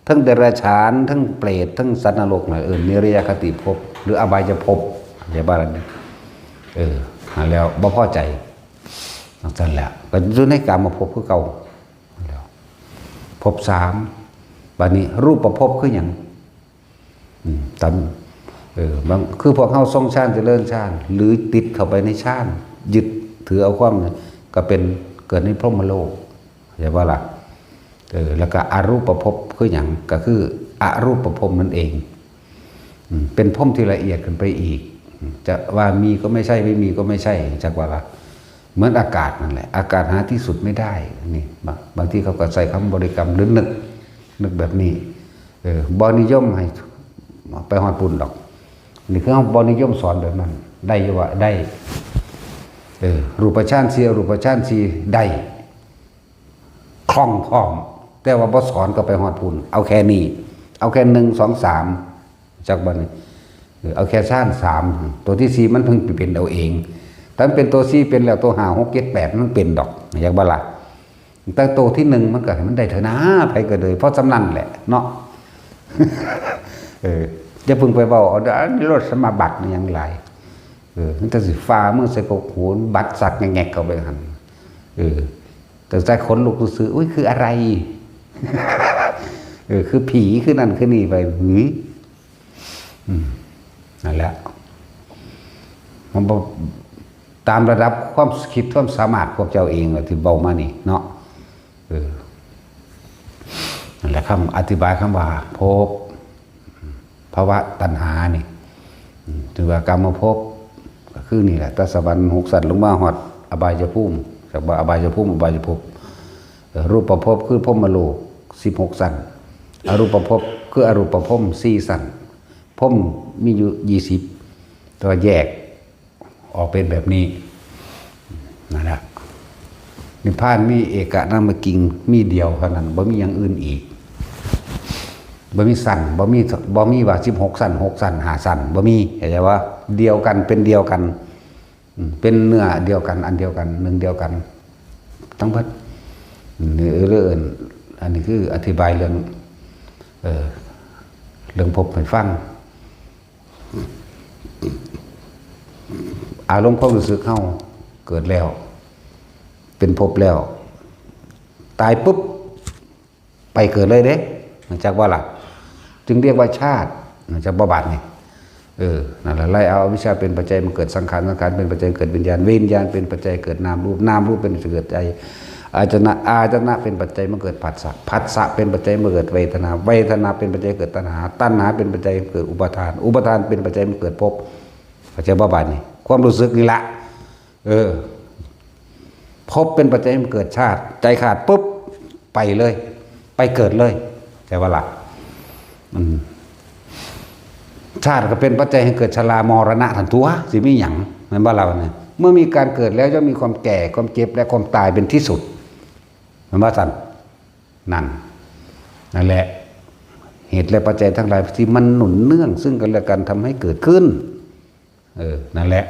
ทั้งเดรัจฉาน ทั้งเปรต ทั้งสัตว์นรกน่ะ เออ นิรยคติภพ หรืออบายภพ อย่าว่ากัน เออ นั่นแล้วบ่พอใจ จั่งซั่นแหละ ก็อยู่ในกามภพคือเก่า แล้ว ภพสาม บัดนี้รูปภพคือหยัง อืม ตาม เออ บาง คือพวกเฮาทรงฌานเจริญฌาน หรือติดเข้าไปในฌาน ยึดถือเอาความเนี่ย ก็เป็น เกิดในพรหมโลก เข้าใจบ่ล่ะ เออ แล้วก็อรูปภพคือหยัง ก็คืออรูปภพนั่นเอง อืม เป็นภพที่ละเอียดขึ้นไปอีก อืม จะว่ามีก็ไม่ใช่ ไม่มีก็ไม่ใช่ จักว่าล่ะ เหมือนอากาศนั่นแหละ อากาศหาที่สุดไม่ได้ นี่ บาง บางทีเขาก็ใส่คำบริกรรมหรือนึก นึกแบบนี้ เออ บ่นิยมให้ไปฮอดปุ้นดอก นี่คือเฮาบ่นิยมสอนแบบนั้น ได้อยู่ว่าได้ เออ รูปฌานสี่ อรูปฌานสี่ ได้ คล่องพร้อม แต่ว่าบ่สอนก็ไปฮอดปุ้น เอาแค่นี้ เอาแค่หนึ่ง สอง สาม จักบัดนี้ เออ เอาแค่ฌานสาม ตัวที่สี่มันเพิ่งไปเป็นเอาเอง ถ้ามันเป็นตัวสี่เป็นแล้ว ตัวห้า หก เจ็ด แปด มันเป็นดอก จักบ่ล่ะ แต่ตัวที่หนึ่งมันก็ให้มันได้เถอะนะ ไผก็เลย เพราะส่ำนั้นแหละเนาะ เออ อย่าเพิ่งไปเว้าเอาเด้อ อันนี้รถสมาบัติมันยังหลาย เออ มันจะสิฟ้ามือใส่กกหู บัตรสักแงกๆเข้าไปหั่น เออ แต่ใจขนลุกซื่อๆ อุ๊ย คืออะไร เออ คือผี คือนั่น คือนี่ไป หืย อืม นั่นแหละ มันบ่ ตามระดับความคิดความสามารถพวกเจ้าเองแหละที่เว้ามานี่เนาะ เออ นั่นแหละ คำอธิบายคำว่าภพ ภวะตัณหานี่ อืม ถือว่ากามภพ ก็คือนี่แหละ แต่สวรรค์หกชั้นลงมาฮอดอบายภูมิ จากว่าอบายภูมิ อบายภพ เอ่อ รูปภพคือพรหมโลกสิบหกชั้น อรูปภพคืออรูปภพสี่ชั้น ภพมีอยู่ยี่สิบ แต่ว่าแยกออกเป็นแบบนี้ นั่นแหละ นิพพานมีเอกนามกิง มีเดียวเท่านั้น บ่มีอย่างอื่นอีก บ่มีชั้น บ่มี บ่มีว่าสิบหกชั้น หกชั้น ห้าชั้น บ่มี เข้าใจว่า เดียวกัน เป็นเดียวกัน อืม เป็นเนื้อเดียวกัน อันเดียวกัน หนึ่งเดียวกัน ทั้งเบิด นี่เรื่อง อันนี้คืออธิบายเรื่อง เอ่อ เรื่องภพให้ฟัง อารมณ์ความรู้สึกเฮาเกิดแล้ว เป็นภพแล้ว ตายปุ๊บ ไปเกิดเลยเด้ จักว่าล่ะ จึงเรียกว่าชาติ จักบ่บาดนี่ เออ นั่นแหละ ไล่เอาอวิชชาเป็นปัจจัยมาเกิดสังขาร สังขารเป็นปัจจัยเกิดวิญญาณ วิญญาณเป็นปัจจัยเกิดนามรูป นามรูปเป็นปัจจัยเกิดใจ อาจนะ อาจนะเป็นปัจจัยมาเกิดผัสสะ ผัสสะเป็นปัจจัยมาเกิดเวทนา เวทนาเป็นปัจจัยเกิดตัณหา ตัณหาเป็นปัจจัยเกิดอุปาทาน อุปาทานเป็นปัจจัยมาเกิดภพ เข้าใจบ่บาดนี่ ความรู้สึกนี่ละ เออ ภพเป็นปัจจัยให้เกิดชาติ ใจขาดปุ๊บ ไปเลย ไปเกิดเลย แต่ว่าละ อืม ชาติก็เป็นปัจจัยให้เกิดชรามรณะทันตัว สิมีหยัง แม่นบ่ล่ะเนี่ย เมื่อมีการเกิดแล้วย่อมมีความแก่ ความเจ็บ และความตายเป็นที่สุด แม่นบ่ซั่น นั่น นั่นแหละ เหตุและปัจจัยทั้งหลายที่มันหนุนเนื่องซึ่งกันและกันทำให้เกิดขึ้น เออ นั่นแหละ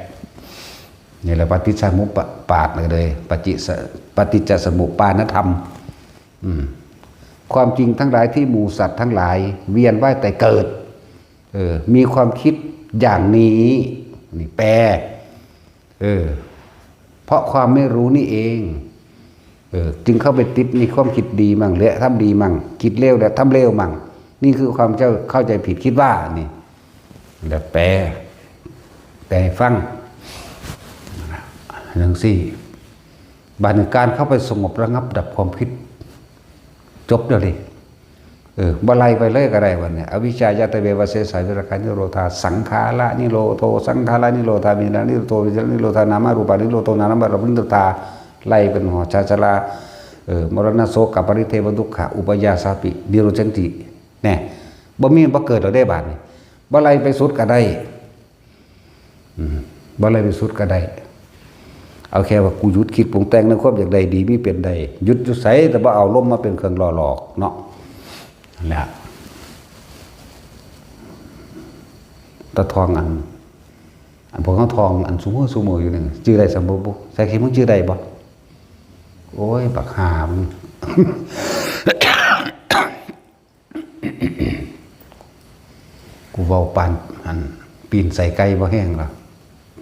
นี่แหละปฏิจจสมุปบาทเลย ปฏิจจส- ปฏิจจสมุปปานธรรม อืม ความจริงทั้งหลายที่หมู่สัตว์ทั้งหลาย เวียนว่ายแต่เกิด เออ มีความคิดอย่างนี้ นี่แปล เออ เพราะความไม่รู้นี่เอง เออ จึงเข้าไปติดในความคิดดีมั่ง และทำดีมั่ง คิดเลวและทำเลวมั่ง นี่คือความเจ้าเข้าใจผิดคิดว่านี่ แล้วแปล แปลให้ฟัง จั่งซี้ บาดนี้การเข้าไปสงบระงับดับความคิด จบแล้วดิ เออ บ่ไล่ไปเลยก็ได้บัดนี้ อวิชชายาตเววะเสสาวิราคานิโรธา สังขารานิโรโธ สังขารานิโรธา วิญญาณนิโรโธ วิญญาณนิโรธา นามารูปานิโรโธ นามรูปานิโรธา ไล่เป็นหัวชาชรา เออ มรณะโสกะปริเทวะทุกขะ อุปายาสาปิ นิโรธสันติ แน่ บ่มี บ่เกิดแล้วเด้บาดนี้ บ่ไล่ไปสุดก็ได้ อืม บ่ไล่ไปสุดก็ได้ เอาแค่ว่ากูหยุดคิดปรุงแต่งในความอยากได้ดีมีเป็นได้ หยุดอยู่ไส แต่บ่เอาลมมาเป็นเครื่องหล่อหลอกเนาะ นั่นแหละ ตาทองอัน อันพวกเขาทองอันซุมื้อซุมื้ออยู่นี่ จื่อได้สำบ่บุ ใส่ขี้มึงจื่อได้บ่ โอ้ย บักห่ามึง กูเว้าปานอัน ปีนใส่ไก่บ่แห้งละ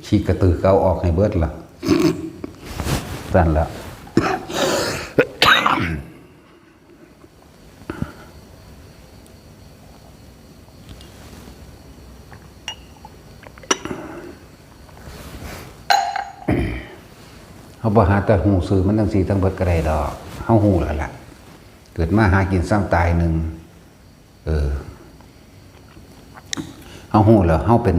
ขี้กระตือก็เอาออกให้เบิดละ สั่นละ เฮาบ่หาแต่ฮู้ซื่อมันจั่งซี้ทั้งเบิดก็ได้ดอก เฮาฮู้แล้วล่ะ เกิดมาหากินซ้ำตายหนึ่ง เออ เฮาฮู้แล้ว เฮาเป็น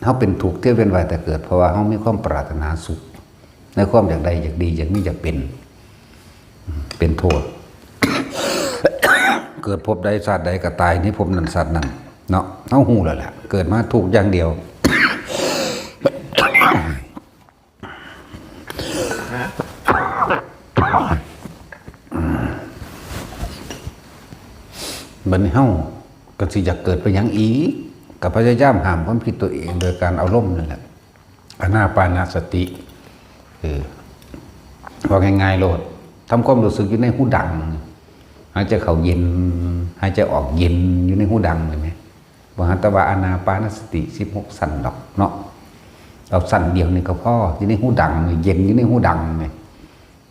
เฮาเป็นทุกข์ที่เวียนว่ายแต่เกิด เพราะว่าเฮามีความปรารถนาสุข ในความอยากได้ อยากดี อยากมี อยากเป็น เป็นโทษ เกิดภพใดชาติใดก็ตายในภพนั้นชาตินั้น เนาะ เฮาฮู้แล้วแหละ เกิดมาทุกข์อย่างเดียว บัดนี้เฮาก็สิอยากเกิดไปหยังอีก ก็พยายามห้ามความคิดตัวเองโดยการเอาลมนั่นแหละ อานาปานสติ เออ ว่าง่ายๆโลด ทำความรู้สึกอยู่ในฮูดัง หายใจเข้าเย็น หายใจออกเย็น อยู่ในฮูดัง เห็นไหม บ่หันแต่ว่าอานาปานสติ สิบหก ชั้นดอกเนาะ เอาชั้นเดียวนี่ก็พอ อยู่ในฮูดังนี่ เย็นอยู่ในฮูดังนี่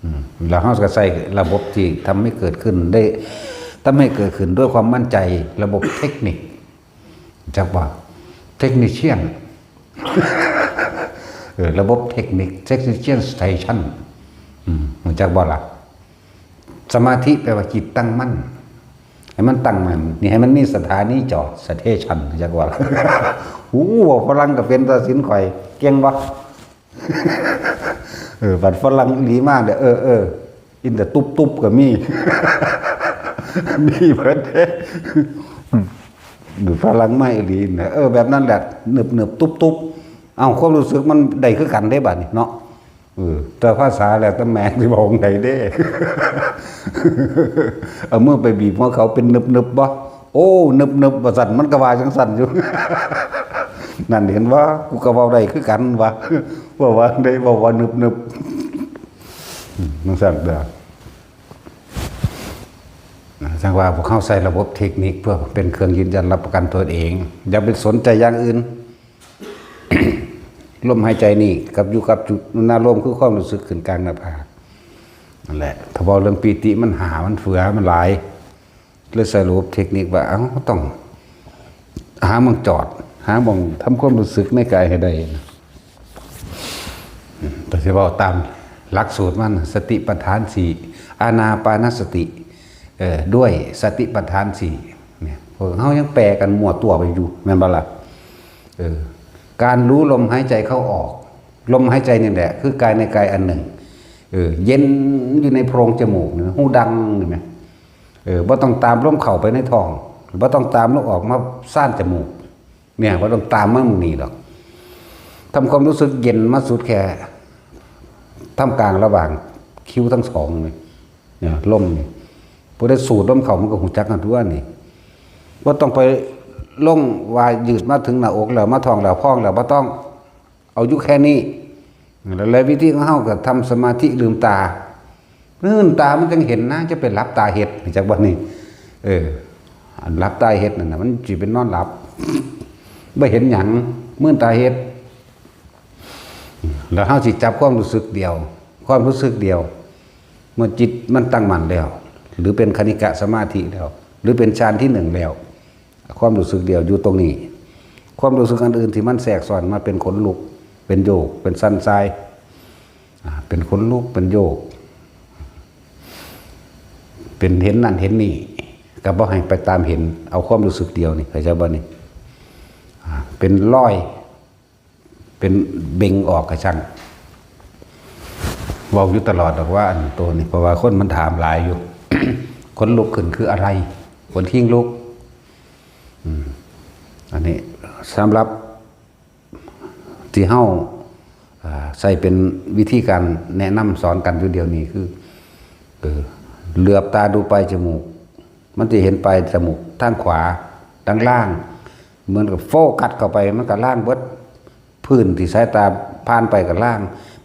อืม แล้วเฮาก็ใช้ระบบที่ทำให้เกิดขึ้นได้ ทำให้เกิดขึ้นด้วยความมั่นใจ ระบบเทคนิค จักว่า เทคนิเชียน เออ ระบบเทคนิค เทคนิเชียนสเตชัน อืม รู้จักบ่ล่ะ สมาธิแปลว่าจิตตั้งมั่น ให้มันตั้งมั่น นี่ให้มันมีสถานีจอด สเตชัน จักว่าล่ะ โอ้ ฝรั่งก็เป็นตัดสินข่อย เก่งบ่ เออ บัดฝรั่งอีหลีมาเด้อ เออ เออ อินเดอะตุ๊บตุ๊บก็มี มีเบิดเด้ ดูฝรั่งมาอีหลีนะ เออ แบบนั้นแหละ หนึบหนึบตุ๊บตุ๊บ เอาความรู้สึกมันได้คือกันเด้บัดนี้เนาะ เออ แต่ภาษาแล้วแต่แม่งสิบอกไดเด้ เอามือไปบีบหัวเขาเป็นหนึบหนึบบ่ โอ้ หนึบหนึบ ว่าซั่น มันก็ว่าจั่งซั่นอยู่ นั่นเห็นบ่ กูก็เว้าได้คือกันว่า ว่าว่าได้ ว่าว่าหนึบหนึบ อืม จั่งซั่นเด้อ จั่งว่าพวกเขาใช้ระบบเทคนิคเพื่อเป็นเครื่องยืนยันรับประกันตัวเอง อย่าไปสนใจอย่างอื่น ลมหายใจนี่กับอยู่กับจุดนั้น ลมคือความรู้สึกขึ้นกลางหน้าผาก นั่นแหละ ถ้าเว้าเรื่องปีติมันหา มันเฟือ มันหลาย เลยใช้ระบบเทคนิคว่า เอ้า ต้องหาหม่องจอด หาหม่องทำความรู้สึกในกายให้ได้นะ แต่สิเว้าตามหลักสูตรมัน สติปัฏฐานสี่ อานาปานสติ เอ่อ ด้วยสติปัฏฐานสี่ เนี่ย พวกเฮายังแปลกันมั่วตัวไปอยู่ แม่นบ่ล่ะ เออ การรู้ลมหายใจเข้าออก ลมหายใจนี่แหละ คือกายในกายอันหนึ่ง เออ เย็นอยู่ในโพรงจมูกนี่ ฮูดัง เห็นไหม เออ บ่ต้องตามลมเข้าไปในท้อง บ่ต้องตามลมออกมาซ่านจมูก เนี่ย บ่ต้องตามมันนี่ดอก ทำความรู้สึกเย็นมาสุดแค่ ท่ามกลางระหว่างคิ้วทั้งสองนี่ เนี่ย ลมนี่ ผู้ใดสูดลมเข้ามันก็ฮู้จักกันทั่วนี่ บ่ต้องไปลงว่ายืดมาถึงหน้าอกแล้ว มาท้องแล้ว พองแล้ว บ่ต้อง เอาอยู่แค่นี้ แล้ววิธีของเฮาก็ทำสมาธิลืมตา ลืมตามันจั่งเห็นนะ จะไปหลับตาเฮ็ด จักบ่นี่ เออ อันหลับตาเฮ็ดนั่นน่ะ มันสิเป็นนอนหลับ บ่เห็นหยัง มืนตาเฮ็ด แล้วเฮาสิจับความรู้สึกเดียว ความรู้สึกเดียว เมื่อจิตมันตั้งมั่นแล้ว หรือเป็นคณิกะสมาธิแล้ว หรือเป็นฌานที่หนึ่งแล้ว ความรู้สึกเดียวอยู่ตรงนี้ ความรู้สึกอันอื่นที่มันแทรกซ้อนมาเป็นขนลุก เป็นโยก เป็นสั่นทราย อ่า เป็นขนลุก เป็นโยก เป็นเห็นนั่นเห็นนี่ ก็บ่ให้ไปตามเห็น เอาความรู้สึกเดียวนี่ เข้าใจบ่นี่ อ่า เป็นรอย เป็นเบ่งออกกะช่าง เว้าอยู่ตลอดดอกว่าอันโตนี่ เพราะว่าคนมันถามหลายอยู่ ขนลุกขึ้นคืออะไร ขนคิงลุก อืม อันนี้สำหรับที่เฮา อ่า ใช้เป็นวิธีการแนะนำสอนกันอยู่เดี๋ยวนี้คือ เออ เหลือบตาดูปลายจมูก มันจะเห็นปลายจมูกทางขวา ทางล่าง เหมือนกับโฟกัสเข้าไป มันก็ล่างเบิด พื้นที่สายตาผ่านไปก็ล่าง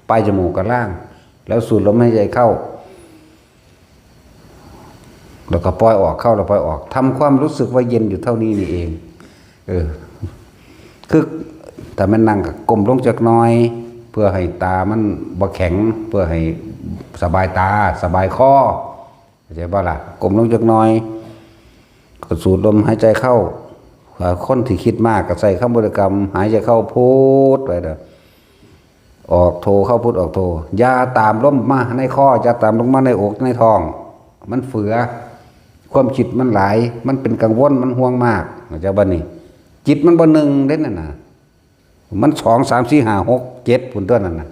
ปลายจมูกก็ล่าง แล้วสูดลมหายใจเข้า แล้วก็ปล่อยออก เข้าแล้วปล่อยออก ทำความรู้สึกว่าเย็นอยู่เท่านี้นี่เอง เออ คือถ้าแม่นนั่งก็ก้มลงจักหน่อย เพื่อให้ตามันบ่แข็ง เพื่อให้สบายตา สบายคอ เข้าใจบ่ล่ะ ก้มลงจักหน่อย ก็สูดลมหายใจเข้า อ่า คนที่คิดมากก็ใส่คำบริกรรม หายใจเข้าพุทไปเด้อ ออกโท เข้าพุทออกโท อย่าตามลมมาในคอ อย่าตามลมมาในอกในท้อง มันเฟือ ความคิดมันหลาย มันเป็นกังวล มันห่วงมาก เข้าใจบ่นี่ จิตมันบ่หนึ่งเด้นั่นน่ะ มันสอง สาม สี่ ห้า หก เจ็ด พุ้นตัวนั้นน่ะ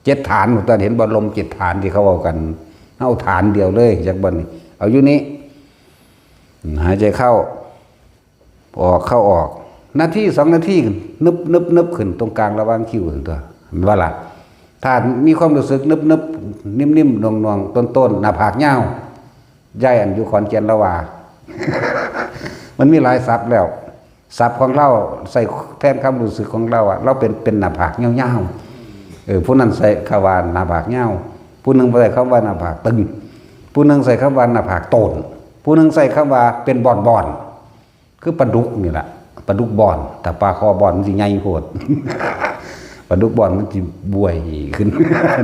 เจ็ดฐานพุ้นตัว เห็นบ่ ลมเจ็ดฐานที่เขาเอากัน เอาฐานเดียวเลย จักบ่นี่ เอาอยู่นี่ หายใจเข้า ออก เข้าออก นาทีสองนาที นึบนึบนึบขึ้นตรงกลางระหว่างคิ้วนั่นตัว เห็นบ่ล่ะ ถ้ามีความรู้สึกนึบนึบ นิ่มๆ หน่วงๆ ต้นๆ หน้าผากยาว ยายอันอยู่ขอนแก่นละว่า มันมีหลายศัพท์แล้ว ศัพท์ของลาวใส่แทนความรู้สึกของลาวอะ ลาวเป็น เป็นหน้าผากยาวๆ เออ ผู้นั้นใส่คำว่าหน้าผากยาว ผู้หนึ่งบ่ใส่คำว่าหน้าผากตึง ผู้หนึ่งใส่คำว่าหน้าผากโตน ผู้หนึ่งใส่คำว่าเป็นบ่อนๆ คือปลาดุกนี่แหละ ปลาดุกบ่อน แต่ปลาคอบ่อนมันสิใหญ่โพด ปลาดุกบ่อนมันสิบวยขึ้น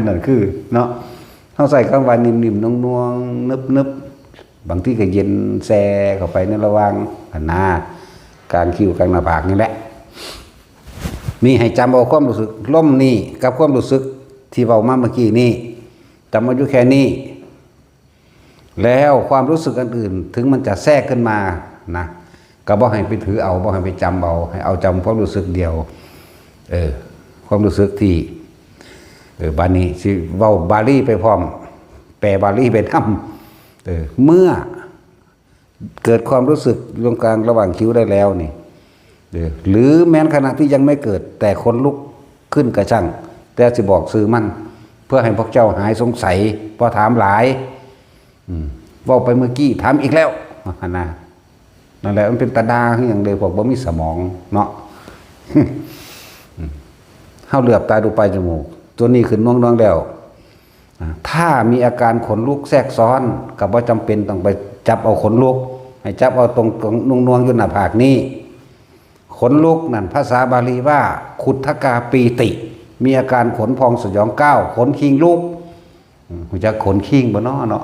นั่นคือเนาะ เฮาใส่คำว่านิ่มๆ หน่วงๆ นึบๆ บางทีก็เย็นแซ่เข้าไปในระหว่างหั้นนะ กลางคิ้วกลางหน้าผากนี่แหละ นี่ให้จำเอาความรู้สึกลมนี่กับความรู้สึกที่เว้ามาเมื่อกี้นี่ จำเอาอยู่แค่นี้ แล้วความรู้สึกอันอื่น ถึงมันจะแทรกขึ้นมานะ ก็บ่ให้ไปถือเอา บ่ให้ไปจำเอา ให้เอาจำความรู้สึกเดียว เออ ความรู้สึกที่ เออ บาดนี้สิเว้าบาลีไปพร้อม แปลบาลีไปนำ เออ เมื่อเกิดความรู้สึกตรงกลางระหว่างคิ้วได้แล้วนี่ เออ หรือแม้นขณะที่ยังไม่เกิด แต่ขนลุกขึ้นกระช่าง แต่สิบอกชื่อมัน เพื่อให้พวกเจ้าหายสงสัย เพราะถามหลาย อืม เว้าไปเมื่อกี้ ถามอีกแล้ว หั่นนะ นั่นแหละ มันเป็นตาดาคือหยังเด้ พวกบ่มีสมองเนาะ อืม เฮาเหลือบตาดูปลายจมูก ตัวนี้ขึ้นหน่วงๆ แล้ว อ่า ถ้ามีอาการขนลุกแทรกซ้อน ก็บ่จำเป็นต้องไปจับเอาขนลุก ให้จับเอาตรงๆ หน่วงๆ อยู่หน้าผากนี่ ขนลุกนั่น ภาษาบาลีว่า ขุททกาปีติ มีอาการขนพองสยองก้าว ขนคิงลุก อืม รู้จักขนคิงบ่น้อเนาะ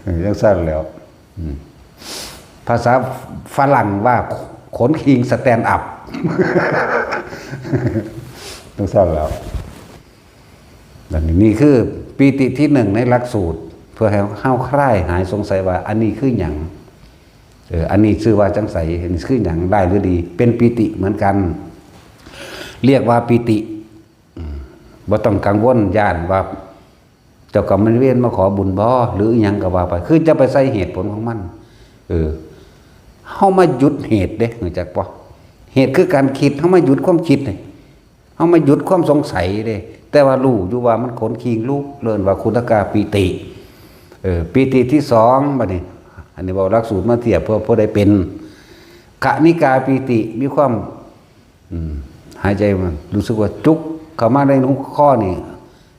เออ จังซั่นแหล้ว อืม ภาษาฝรั่งว่าขนคิง stand up จังซั่นแหล้ว อันนี้ นี่คือปีติที่หนึ่งในหลักสูตร เพื่อให้เฮาคลายหายสงสัยว่าอันนี้คือหยัง เออ อันนี้ชื่อว่าจังใส อันนี้คือหยัง ร้ายหรือดี เป็นปีติเหมือนกัน เรียกว่าปีติ อืม บ่ต้องกังวลย้านว่า เจ้ากรรมนายเวรมาขอบุญบ่ หรืออิหยังก็ว่าไป คือจะไปใส่เหตุผลของมัน เออ เฮามาหยุดเหตุเด้ รู้จักบ่ เหตุคือการคิด เฮามาหยุดความคิดนี่ เฮามาหยุดความสงสัยเด้ แต่ว่ารู้อยู่ว่ามันขนคิงลุก เอิ้นว่าขุททกาปีติ เออ ปีติที่สอง บัดนี้ อันนี้เว้าหลักสูตรมาเทียบ เพื่อผู้ใดเป็น คณิกาปีติ มีความ อืม หายใจมันรู้สึกว่าจุกเข้ามาในคอนี่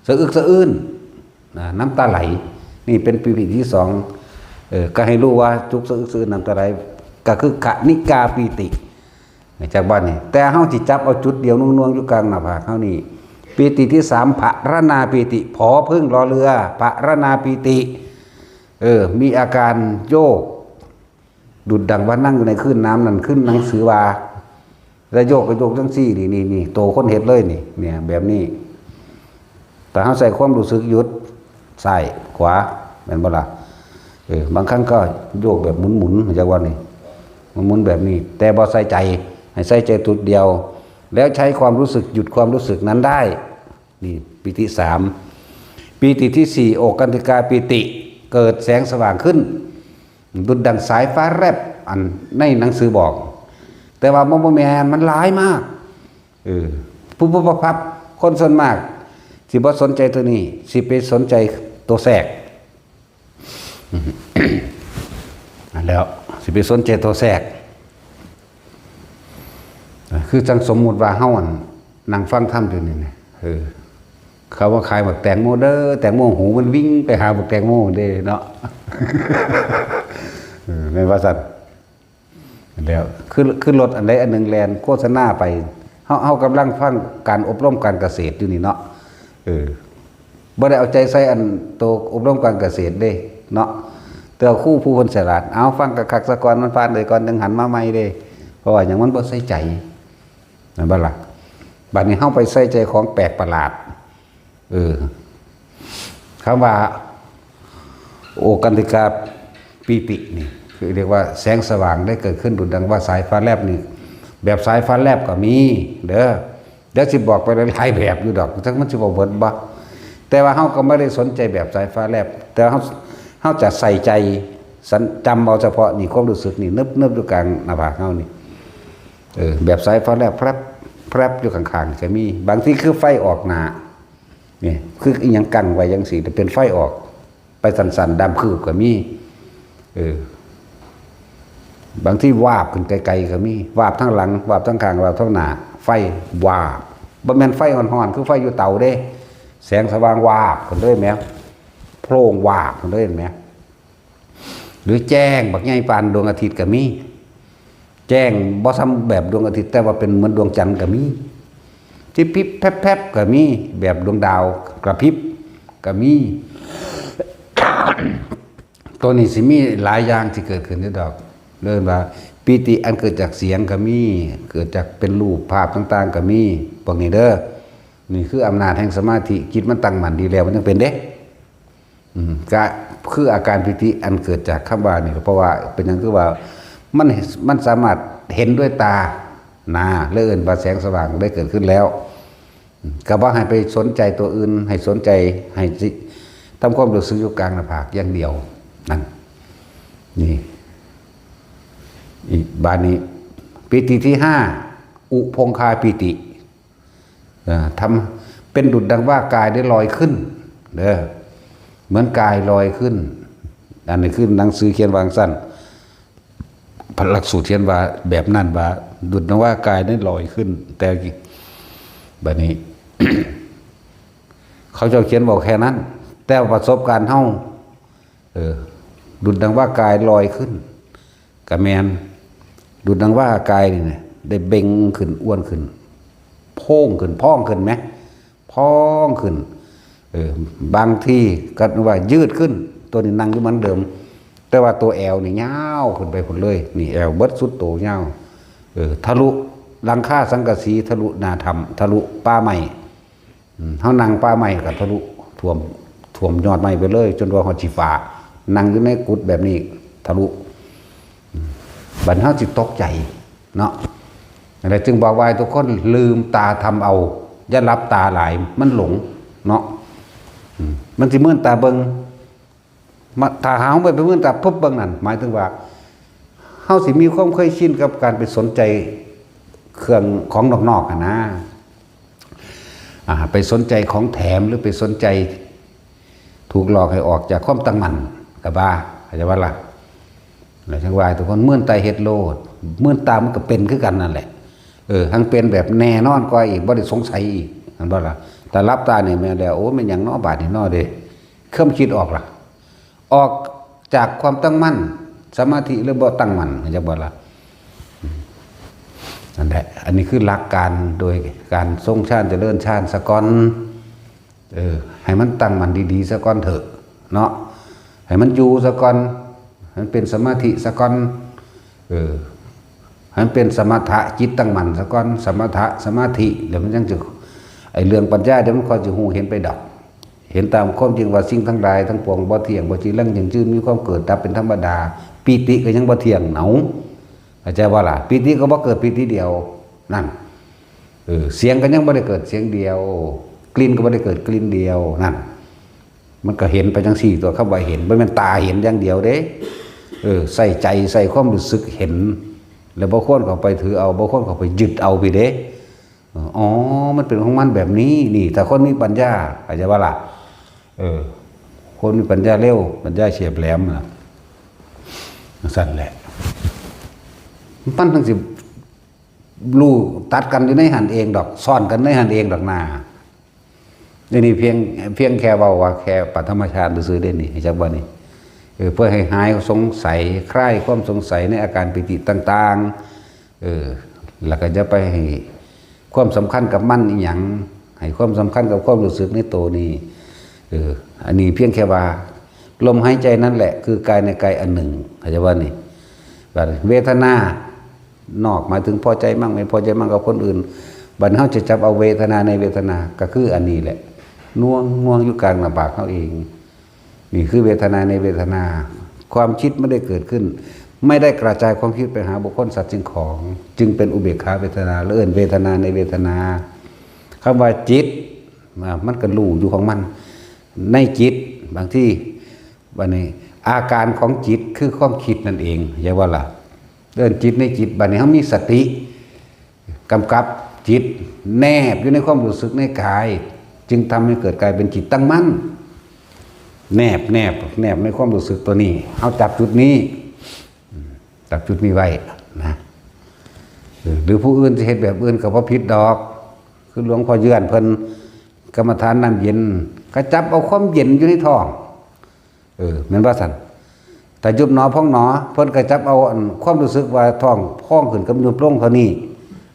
สะอึกสะอื้น นะ น้ำตาไหล นี่เป็นปีติที่สอง เออ ก็ให้รู้ว่าจุกสะอึกสะอื้น น้ำตาไหล ก็คือคณิกาปีติ จากบ้านนี่ แต่เฮาสิจับเอาจุดเดียวหน่วงๆ อยู่กลางหน้าผากเฮานี่ ปีติที่สาม ผะระนาปีติ ผอพึ่งรอเรือ ผะระนาปีติ เออ มีอาการโยก ดุจดังว่านั่งอยู่ในคลื่นน้ำนั่น คลื่นหนังสือว่า แล้วโยกก็โยกจังซี่ นี่ นี่ นี่ โตคนเฮ็ดเลยนี่ เนี่ย แบบนี้ แต่เฮาใส่ความรู้สึกหยุด ซ้าย ขวา แม่นบ่ล่ะ เออ บางครั้งก็โยกแบบหมุนๆ จังว่านี่ มันหมุนแบบนี้ แต่บ่ใส่ใจ ให้ใส่ใจจุดเดียว แล้วใช้ความรู้สึกหยุดความรู้สึกนั้นได้ นี่ปีติสาม ปีติที่สี่ โอกันติกาปีติ เกิดแสงสว่างขึ้น ดุจดังสายฟ้าแลบ อันในหนังสือบอก แต่ว่าบ่ บ่แม่น มันหลายมาก เออ ปุ๊บปุ๊บปั๊บปั๊บ คนส่วนมาก สิบ่สนใจตัวนี้ สิไปสนใจตัวแทรก อันแล้ว สิไปสนใจตัวแทรก คือจั่งสมมุติว่าเฮาอันนั่งฟังธรรมอยู่นี่เนี่ย เออ เขาว่าขายบักแตงโมเด้อ แตงโมหูมันวิ่งไปหาบักแตงโมเด้เนาะ เออ แม่นว่าซั่น แล้ว คือ คือรถอันใดอันหนึ่งแล่นโฆษณาไป เฮา เฮากำลังฟังการอบรมการเกษตรอยู่นี่เนาะ เออ บ่ได้เอาใจใส่อันโตอบรมการเกษตรเด้เนาะ แต่ว่าครูผู้เพิ่นฉลาด เอาฟังคักๆซะก่อน มันผ่านไปก่อน จั่งหันมาใหม่เด้ เพราะว่าหยัง มันบ่ใส่ใจ แม่นบ่ล่ะ บัดนี้เฮาไปใส่ใจของแปลกประหลาด เออ คำว่า โอกันติกาปีตินี่ คือเรียกว่าแสงสว่างได้เกิดขึ้นดุจดังว่าสายฟ้าแลบนี่ แบบสายฟ้าแลบก็มีเด้อ เดี๋ยวสิบอกไปหลายๆแบบอยู่ดอก จักมันสิบ่เบิดบ่ แต่ว่าเฮาก็ไม่ได้สนใจแบบสายฟ้าแลบ แต่เฮา เฮาจะใส่ใจ สัน จำเอาเฉพาะนี่ ความรู้สึกนี่ นึบๆอยู่กลางหน้าผากเฮานี่ เออ แบบสายฟ้าแลบ แพรบ แพรบอยู่ข้างๆก็มี บางทีคือไฟออกหน้า นี่ คืออิหยังกั้งไว้จั่งซี้ แต่เป็นไฟออก ไปสั้นๆ ด้ามคืบก็มี เออ บางทีวาบขึ้นไกลๆก็มี วาบทางหลัง วาบทางข้าง วาบทางหน้า ไฟวาบ บ่แม่นไฟฮ้อนๆ คือไฟอยู่เตาเด้ แสงสว่างวาบขึ้นเลยแหม โพลงวาบขึ้นเลยแหม หรือแจ้งบักใหญ่ปานดวงอาทิตย์ก็มี แจ้งบ่ส่ำแบบดวงอาทิตย์ แต่ว่าเป็นเหมือนดวงจันทร์ก็มี ที่พริบแพรบๆก็มี แบบดวงดาวกระพริบก็มี ตัวนี้สิมีหลายอย่างที่เกิดขึ้นอยู่ดอก เรียกว่าปีติอันเกิดจากเสียงก็มี เกิดจากเป็นรูปภาพต่างๆก็มี พวกนี้เด้อ นี่คืออำนาจแห่งสมาธิ จิตมันตั้งมั่นดีแล้ว มันจั่งเป็นเด้ อืม ก็คืออาการปีติอันเกิดจากคำว่านี่ เพราะว่าเป็นหยัง คือว่ามัน มันสามารถเห็นด้วยตานะ เลยเอิ้นว่าแสงสว่างได้เกิดขึ้นแล้ว อืม ก็บ่ให้ไปสนใจตัวอื่น ให้สนใจ ให้สิ ทำความรู้สึกอยู่กลางหน้าผากอย่างเดียว นั่น นี่ อีกบาดนี้ ปีติที่ห้า อุพงคาปีติ เอ่อ ทำ เป็นดุจดังว่ากายได้ลอยขึ้น เด้อ เหมือนกายลอยขึ้น อันนี้คือหนังสือเขียนว่าจั่งซั้น พระหลักสูตรเขียนว่าแบบนั้นว่า ดุจดังว่ากายได้ลอยขึ้น แต่บัดนี้ เขาเจ้าเขียนบอกแค่นั้น แต่ประสบการณ์เฮา เออ ดุจดังว่ากายลอยขึ้น ก็แม่น ดุจดังว่ากายนี่นะ ได้เบ่งขึ้น อ้วนขึ้น โพ่งขึ้น พองขึ้นไหม พองขึ้น เออ บางทีก็ว่ายืดขึ้น ตัวนี้นั่งอยู่เหมือนเดิม แต่ว่าตัวแอวนี่ยาวขึ้นไปพุ้นเลย นี่แอวเบิดสุดโตยาว เออ ทะลุหลังคาสังกะสี ทะลุหน้าถ้ำ ทะลุป่าไม้ อืม เฮานั่งป่าไม้ก็ทะลุ ท่วม ท่วมยอดไม้ไปเลย จนว่าฮอดสิฟ้า นั่งอยู่ในกุฏิแบบนี้ ทะลุ อืม บัดเฮาสิตกใจเนาะ นั่นแหละ จึงบอกว่าให้ทุกคนลืมตาทำเอา อย่าหลับตาหลาย มันหลงเนาะ อืม มันสิมืนตาเบิ่ง มา ถ้าหาเฮาไป ไปมืนตาปุ๊บเบิ่งนั่น หมายถึงว่า เฮาสิมีความเคยชินกับการไปสนใจเครื่องของนอกๆ หั้นนะ อ่า ไปสนใจของแถม หรือไปสนใจถูกหลอกให้ออกจากความตั้งมั่นก็ว่า เข้าใจบ่ล่ะ แล้วจั่งว่าให้ทุกคนมืนตาเฮ็ดโลด มืนตามันก็เป็นคือกันนั่นแหละ เออ ทั้งเป็นแบบแน่นอนกว่าอีก บ่ได้สงสัยอีก แม่นบ่ล่ะ แต่หลับตานี่แม่นแล้ว โอ้ แม่นหยังเนาะ บาดนี้เนาะเด้ ความคิดออกล่ะ ออกจากความตั้งมั่น สมาธิหรือบ่ตั้งมั่น เข้าใจบ่ล่ะ นั่นแหละ อันนี้คือหลักการโดยการทรงฌานเจริญฌานซะก่อน เออ ให้มันตั้งมั่นดีๆ ซะก่อนเถอะ เนาะ ให้มันอยู่ซะก่อน ให้มันเป็นสมาธิซะก่อน เออ ให้มันเป็นสมถะ จิตตั้งมั่นซะก่อน สมถะ สมาธิ แล้วมันจั่งจะ ไอ้เรื่องปัญญาเดี๋ยวมันค่อยจะฮู้เห็นไปดอก เห็นตามความจริงว่าสิ่งทั้งหลายทั้งปวงบ่เที่ยง บ่จีรังยั่งยืน มีความเกิดดับเป็นธรรมดา ปีติก็ยังบ่เที่ยงเนา เข้าใจบ่ล่ะ ปีติก็บ่เกิดปีติเดียว นั่น เออ เสียงก็ยังบ่ได้เกิดเสียงเดียว กลิ่นก็บ่ได้เกิดกลิ่นเดียว นั่น มันก็เห็นไปจั่งซี้ตัว คำว่าเห็น บ่แม่นตาเห็นอย่างเดียวเด้ เออ ใส่ใจ ใส่ความรู้สึกเห็น แล้วบ่ควรเข้าไปถือเอา บ่ควรเข้าไปยึดเอาพี้เด้ เออ อ๋อ มันเป็นของมันแบบนี้ นี่ ถ้าคนมีปัญญา เข้าใจบ่ล่ะ เออ คนมีปัญญาเร็ว ปัญญาเฉียบแหลมน่ะ จั่งซั้นแหละ มันจั่งสิ รู้ตัดกันอยู่ในหั้นเองดอก ซ่อนกันในหั้นเองดอกนา นี่นี่เพียง เพียงแค่เว้าว่าแค่ปฐมฌานซื่อๆเด้นี่ จักว่านี่ เออ เพื่อให้หายสงสัย คลายความสงสัยในอาการปีติต่างๆ เออ แล้วก็จะไปให้ความสำคัญกับมันอีหยัง ให้ความสำคัญกับความรู้สึกในตัวนี้ เออ อันนี้เพียงแค่ว่า ลมหายใจนั่นแหละ คือกายในกายอันหนึ่ง เข้าใจว่านี่ บัดเวทนา นอกหมายถึงพอใจมั่งไม่พอใจมั่งกับคนอื่น บัดเฮาจะจับเอาเวทนาในเวทนา ก็คืออันนี้แหละ น่วงน่วงอยู่กลางหน้าผากเฮาเอง นี่คือเวทนาในเวทนา ความคิดไม่ได้เกิดขึ้น ไม่ได้กระจายความคิดไปหาบุคคลสัตว์สิ่งของ จึงเป็นอุเบกขาเวทนา และเอิ้นเวทนาในเวทนา คำว่าจิต อ่า มันก็รู้อยู่ของมัน ในจิต บางที บัดนี้ อาการของจิตคือความคิดนั่นเอง อย่าว่าล่ะ เอิ้นจิตในจิต บัดนี้เฮามีสติ กำกับจิต แนบอยู่ในความรู้สึกในกาย จึงทำให้เกิดกลายเป็นจิตตั้งมั่น แนบ แนบ แนบในความรู้สึกตัวนี้ เฮาจับจุดนี้ อืม จับจุดนี้ไว้นะ เออ หรือผู้อื่นจะเฮ็ดแบบอื่นก็บ่ผิดดอก คือหลวงพ่อเยือนเพิ่น กรรมฐานน้ำเย็น ก็จับเอาความเย็นอยู่ในท้อง เออ แม่นว่าซั่น แต่ยุบหนอพองหนอ เพิ่นก็จับเอาอันความรู้สึกว่าท้องพองขึ้นกับยุบลงเท่านี้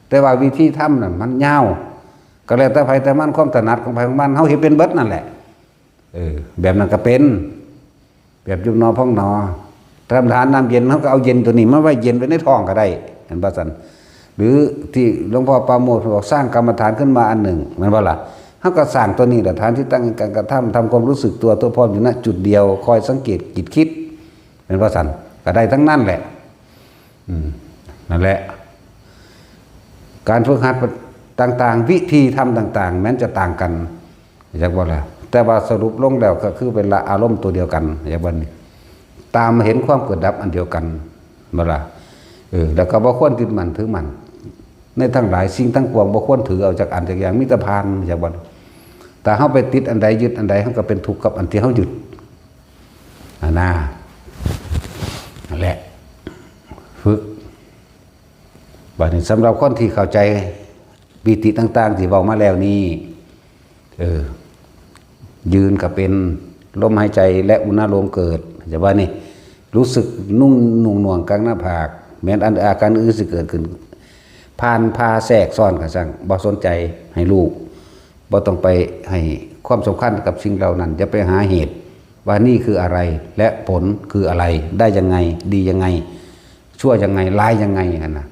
แต่ว่าวิธีทำน่ะมันยาว ก็แล้วแต่ไผแต่มัน ความถนัดของไผของมัน เฮาเฮ็ดเป็นเบิดนั่นแหละ เออ แบบนั้นก็เป็น แบบยุบหนอพองหนอ กรรมฐานน้ำเย็น เฮาก็เอาเย็นตัวนี้มาไว้เย็นไว้ในท้องก็ได้ แม่นบ่ซั่น หรือที่หลวงพ่อปราโมทย์บอก สร้างกรรมฐานขึ้นมาอันหนึ่ง แม่นบ่ล่ะ เฮาก็สร้างตัวนี้แหละ ฐานที่ตั้งแห่งการกระทำ ทำความรู้สึกตัวทั่วพร้อมอยู่ณจุดเดียว คอยสังเกตจิตคิด แม่นบ่ซั่น ก็ได้ทั้งนั้นแหละ อืม นั่นแหละ การฝึกหัดต่างๆ วิธีทำต่างๆ แม้นจะต่างกัน จักว่าล่ะ แต่ว่าสรุปลงแล้วก็คือเป็นละอารมณ์ตัวเดียวกัน จักว่านี่ ตามเห็นความเกิดดับอันเดียวกัน บ่ล่ะ เออ แล้วก็บ่ควรยึดมั่นถือมั่น ในทั้งหลายสิ่งทั้งปวง บ่ควรถือเอาจักอันจักอย่าง มีแต่ผ่าน จักว่า ถ้าเฮาไปติดอันใด ยึดอันใด เฮาก็เป็นทุกข์กับอันที่เฮายึด อันน่ะ นั่นแหละ ฝึก บัดนี้สำหรับคนที่เข้าใจปีติต่างๆ ที่เว้ามาแล้วนี้ เออ ยืนก็เป็น ลมหายใจและอุณาโลมเกิด จะว่านี่ รู้สึกนุ่ง นุ่งหน่วงกลางหน้าผาก แม้นอันอาการอื่นสิเกิดขึ้น ผ่าน ผ่า แทรกซ้อนก็ช่าง บ่สนใจ ให้รู้ บ่ต้องไปให้ความสำคัญกับสิ่งเหล่านั้น อย่าไปหาเหตุว่านี่คืออะไร และผลคืออะไร ได้ยังไง ดียังไง ชั่วยังไง ร้ายยังไง หั่นน่ะ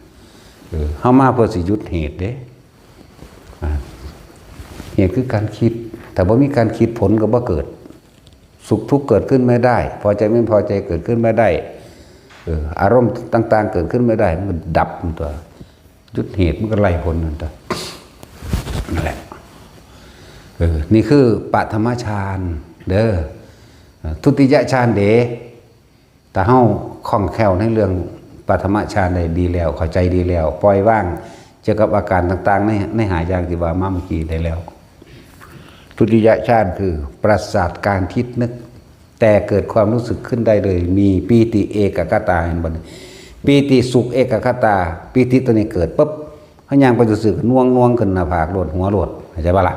เออ เฮามาเพื่อสิหยุดเหตุเด้ อ่า เหตุคือการคิด ถ้าบ่มีการคิด ผลก็บ่เกิด สุขทุกข์เกิดขึ้นไม่ได้ พอใจไม่พอใจเกิดขึ้นไม่ได้ เออ อารมณ์ต่างๆ เกิดขึ้นไม่ได้ มันก็ดับมันตัว หยุดเหตุมันก็ไล่ผลนั่นตัว นั่นแหละ เออ นี่คือปฐมฌานเด้อ ทุติยฌานเด้ ถ้าเฮาคล่องแคล่วในเรื่องปฐมฌานได้ดีแล้ว เข้าใจดีแล้ว ปล่อยวางเกี่ยวกับอาการต่างๆ ใน ในห้าอย่างที่ว่ามาเมื่อกี้ได้แล้ว ทุติยฌานคือปราศจากการคิดนึก แต่เกิดความรู้สึกขึ้นได้เลย มีปีติเอกัคคตา เห็นบ่นี่ ปีติสุขเอกัคคตา ปีติตัวนี้เกิดปุ๊บ เฮาย่างไปซื่อๆ ก็น่วงๆ ขึ้นหน้าผากโลด หัวโลด เข้าใจบ่ล่ะ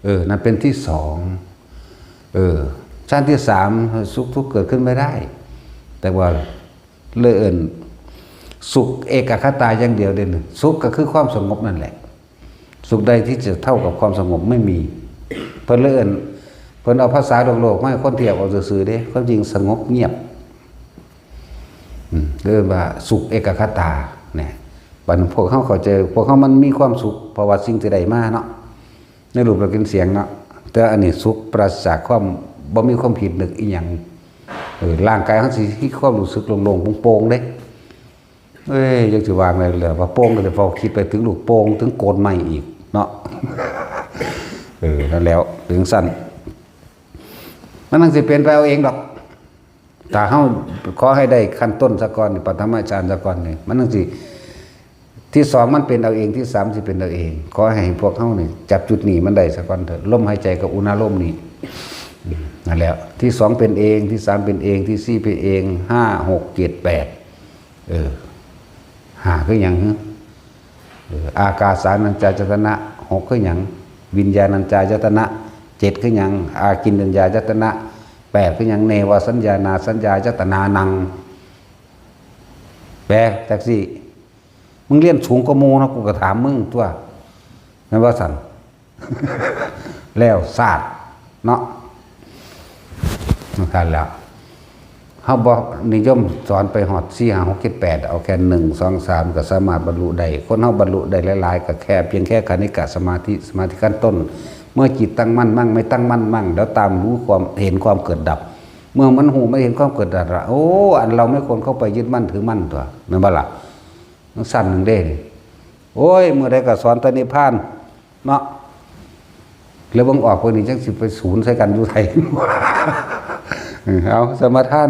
เออ นั่นเป็นที่สอง เออ ฌานที่สาม สุขทุกข์เกิดขึ้นไม่ได้ แต่ว่าเลยเอิ้นสุขเอกัคคตาอย่างเดียวเด้อ สุขก็คือความสงบนั่นแหละ สุขใดที่จะเท่ากับความสงบไม่มี เพิ่นเลยเอิ้น เพิ่นเอาภาษาโลกๆ มาให้คนเทียบเอาซื่อๆ เด้ ความจริงสงบเงียบ อืม เรียกว่าสุขเอกัคคตา เนี่ย บัดพวกเฮาเข้าใจ พวกเฮามันมีความสุข เพราะว่าสิ่งที่ได้มาเนาะ ในรูปรสกลิ่นเสียงเนาะ แต่อันนี้สุขปราศจากความ บ่มีความคิดนึกอีหยัง เออ ร่างกายเฮาสิมีความรู้สึกโล่งๆ โปร่งๆ เด้ เอ้ย จักสิว่าไงเลย ว่าโปร่งก็สิพอคิดไปถึงลูกโป่ง ถึงโกนไม้อีกเนาะ เออ นั่นแล้ว ถึงสั้น มันจั่งสิเป็นไปเอาเองดอก ถ้าเฮาขอให้ได้ขั้นต้นซะก่อนนี่ ปฐมฌานซะก่อนนี่ มันจั่งสิ ที่สองมันเป็นเอาเอง ที่สามสิเป็นเอาเอง ขอให้พวกเฮานี่จับจุดนี้มันได้ซะก่อนเถอะ ลมหายใจกับอุณาโลมนี่ อืม นั่นแหละ ที่สองเป็นเอง ที่สามเป็นเอง ที่สี่เป็นเอง ห้า หก เจ็ด แปด เออ ห้าคือหยังฮะ อากาสานัญจายตนะหกคือหยัง วิญญาณัญจายตนะเจ็ดคือหยัง อากินจัญญายตนะแปดคือหยัง เนวสัญญานาสัญญายตนานัง แปลจักสิ มึงเรียนสูงกว่าหมู่เนาะ กูก็ถามมึงตัว แม่นบ่ซั่น แล้วซาดเนาะ นั่นแล้ว เฮาบ่นิยมสอนไปฮอดสี่ ห้า หก เจ็ด แปด เอาแค่หนึ่ง สอง สาม ก็สามารถบรรลุได้ คนเฮาบรรลุได้หลายๆ ก็แค่เพียงแค่คณิกะสมาธิ สมาธิขั้นต้น เมื่อจิตตั้งมั่นมั่ง ไม่ตั้งมั่นมั่ง แล้วตามรู้ความ เห็นความเกิดดับ เมื่อมันฮู้ มันเห็นความเกิดดับละ โอ้ อันเราไม่ควรเข้าไปยึดมั่นถือมั่นตัว แม่นบ่ล่ะ มันสั้นหนึ่งเด้นี่ โอ้ย มื้อใดก็สอนแต่นิพพานเนาะ แล้วเบิ่งออกพวกนี้จังสิไปศูนย์ใส่กันอยู่ไส เออ เอา สมาทาน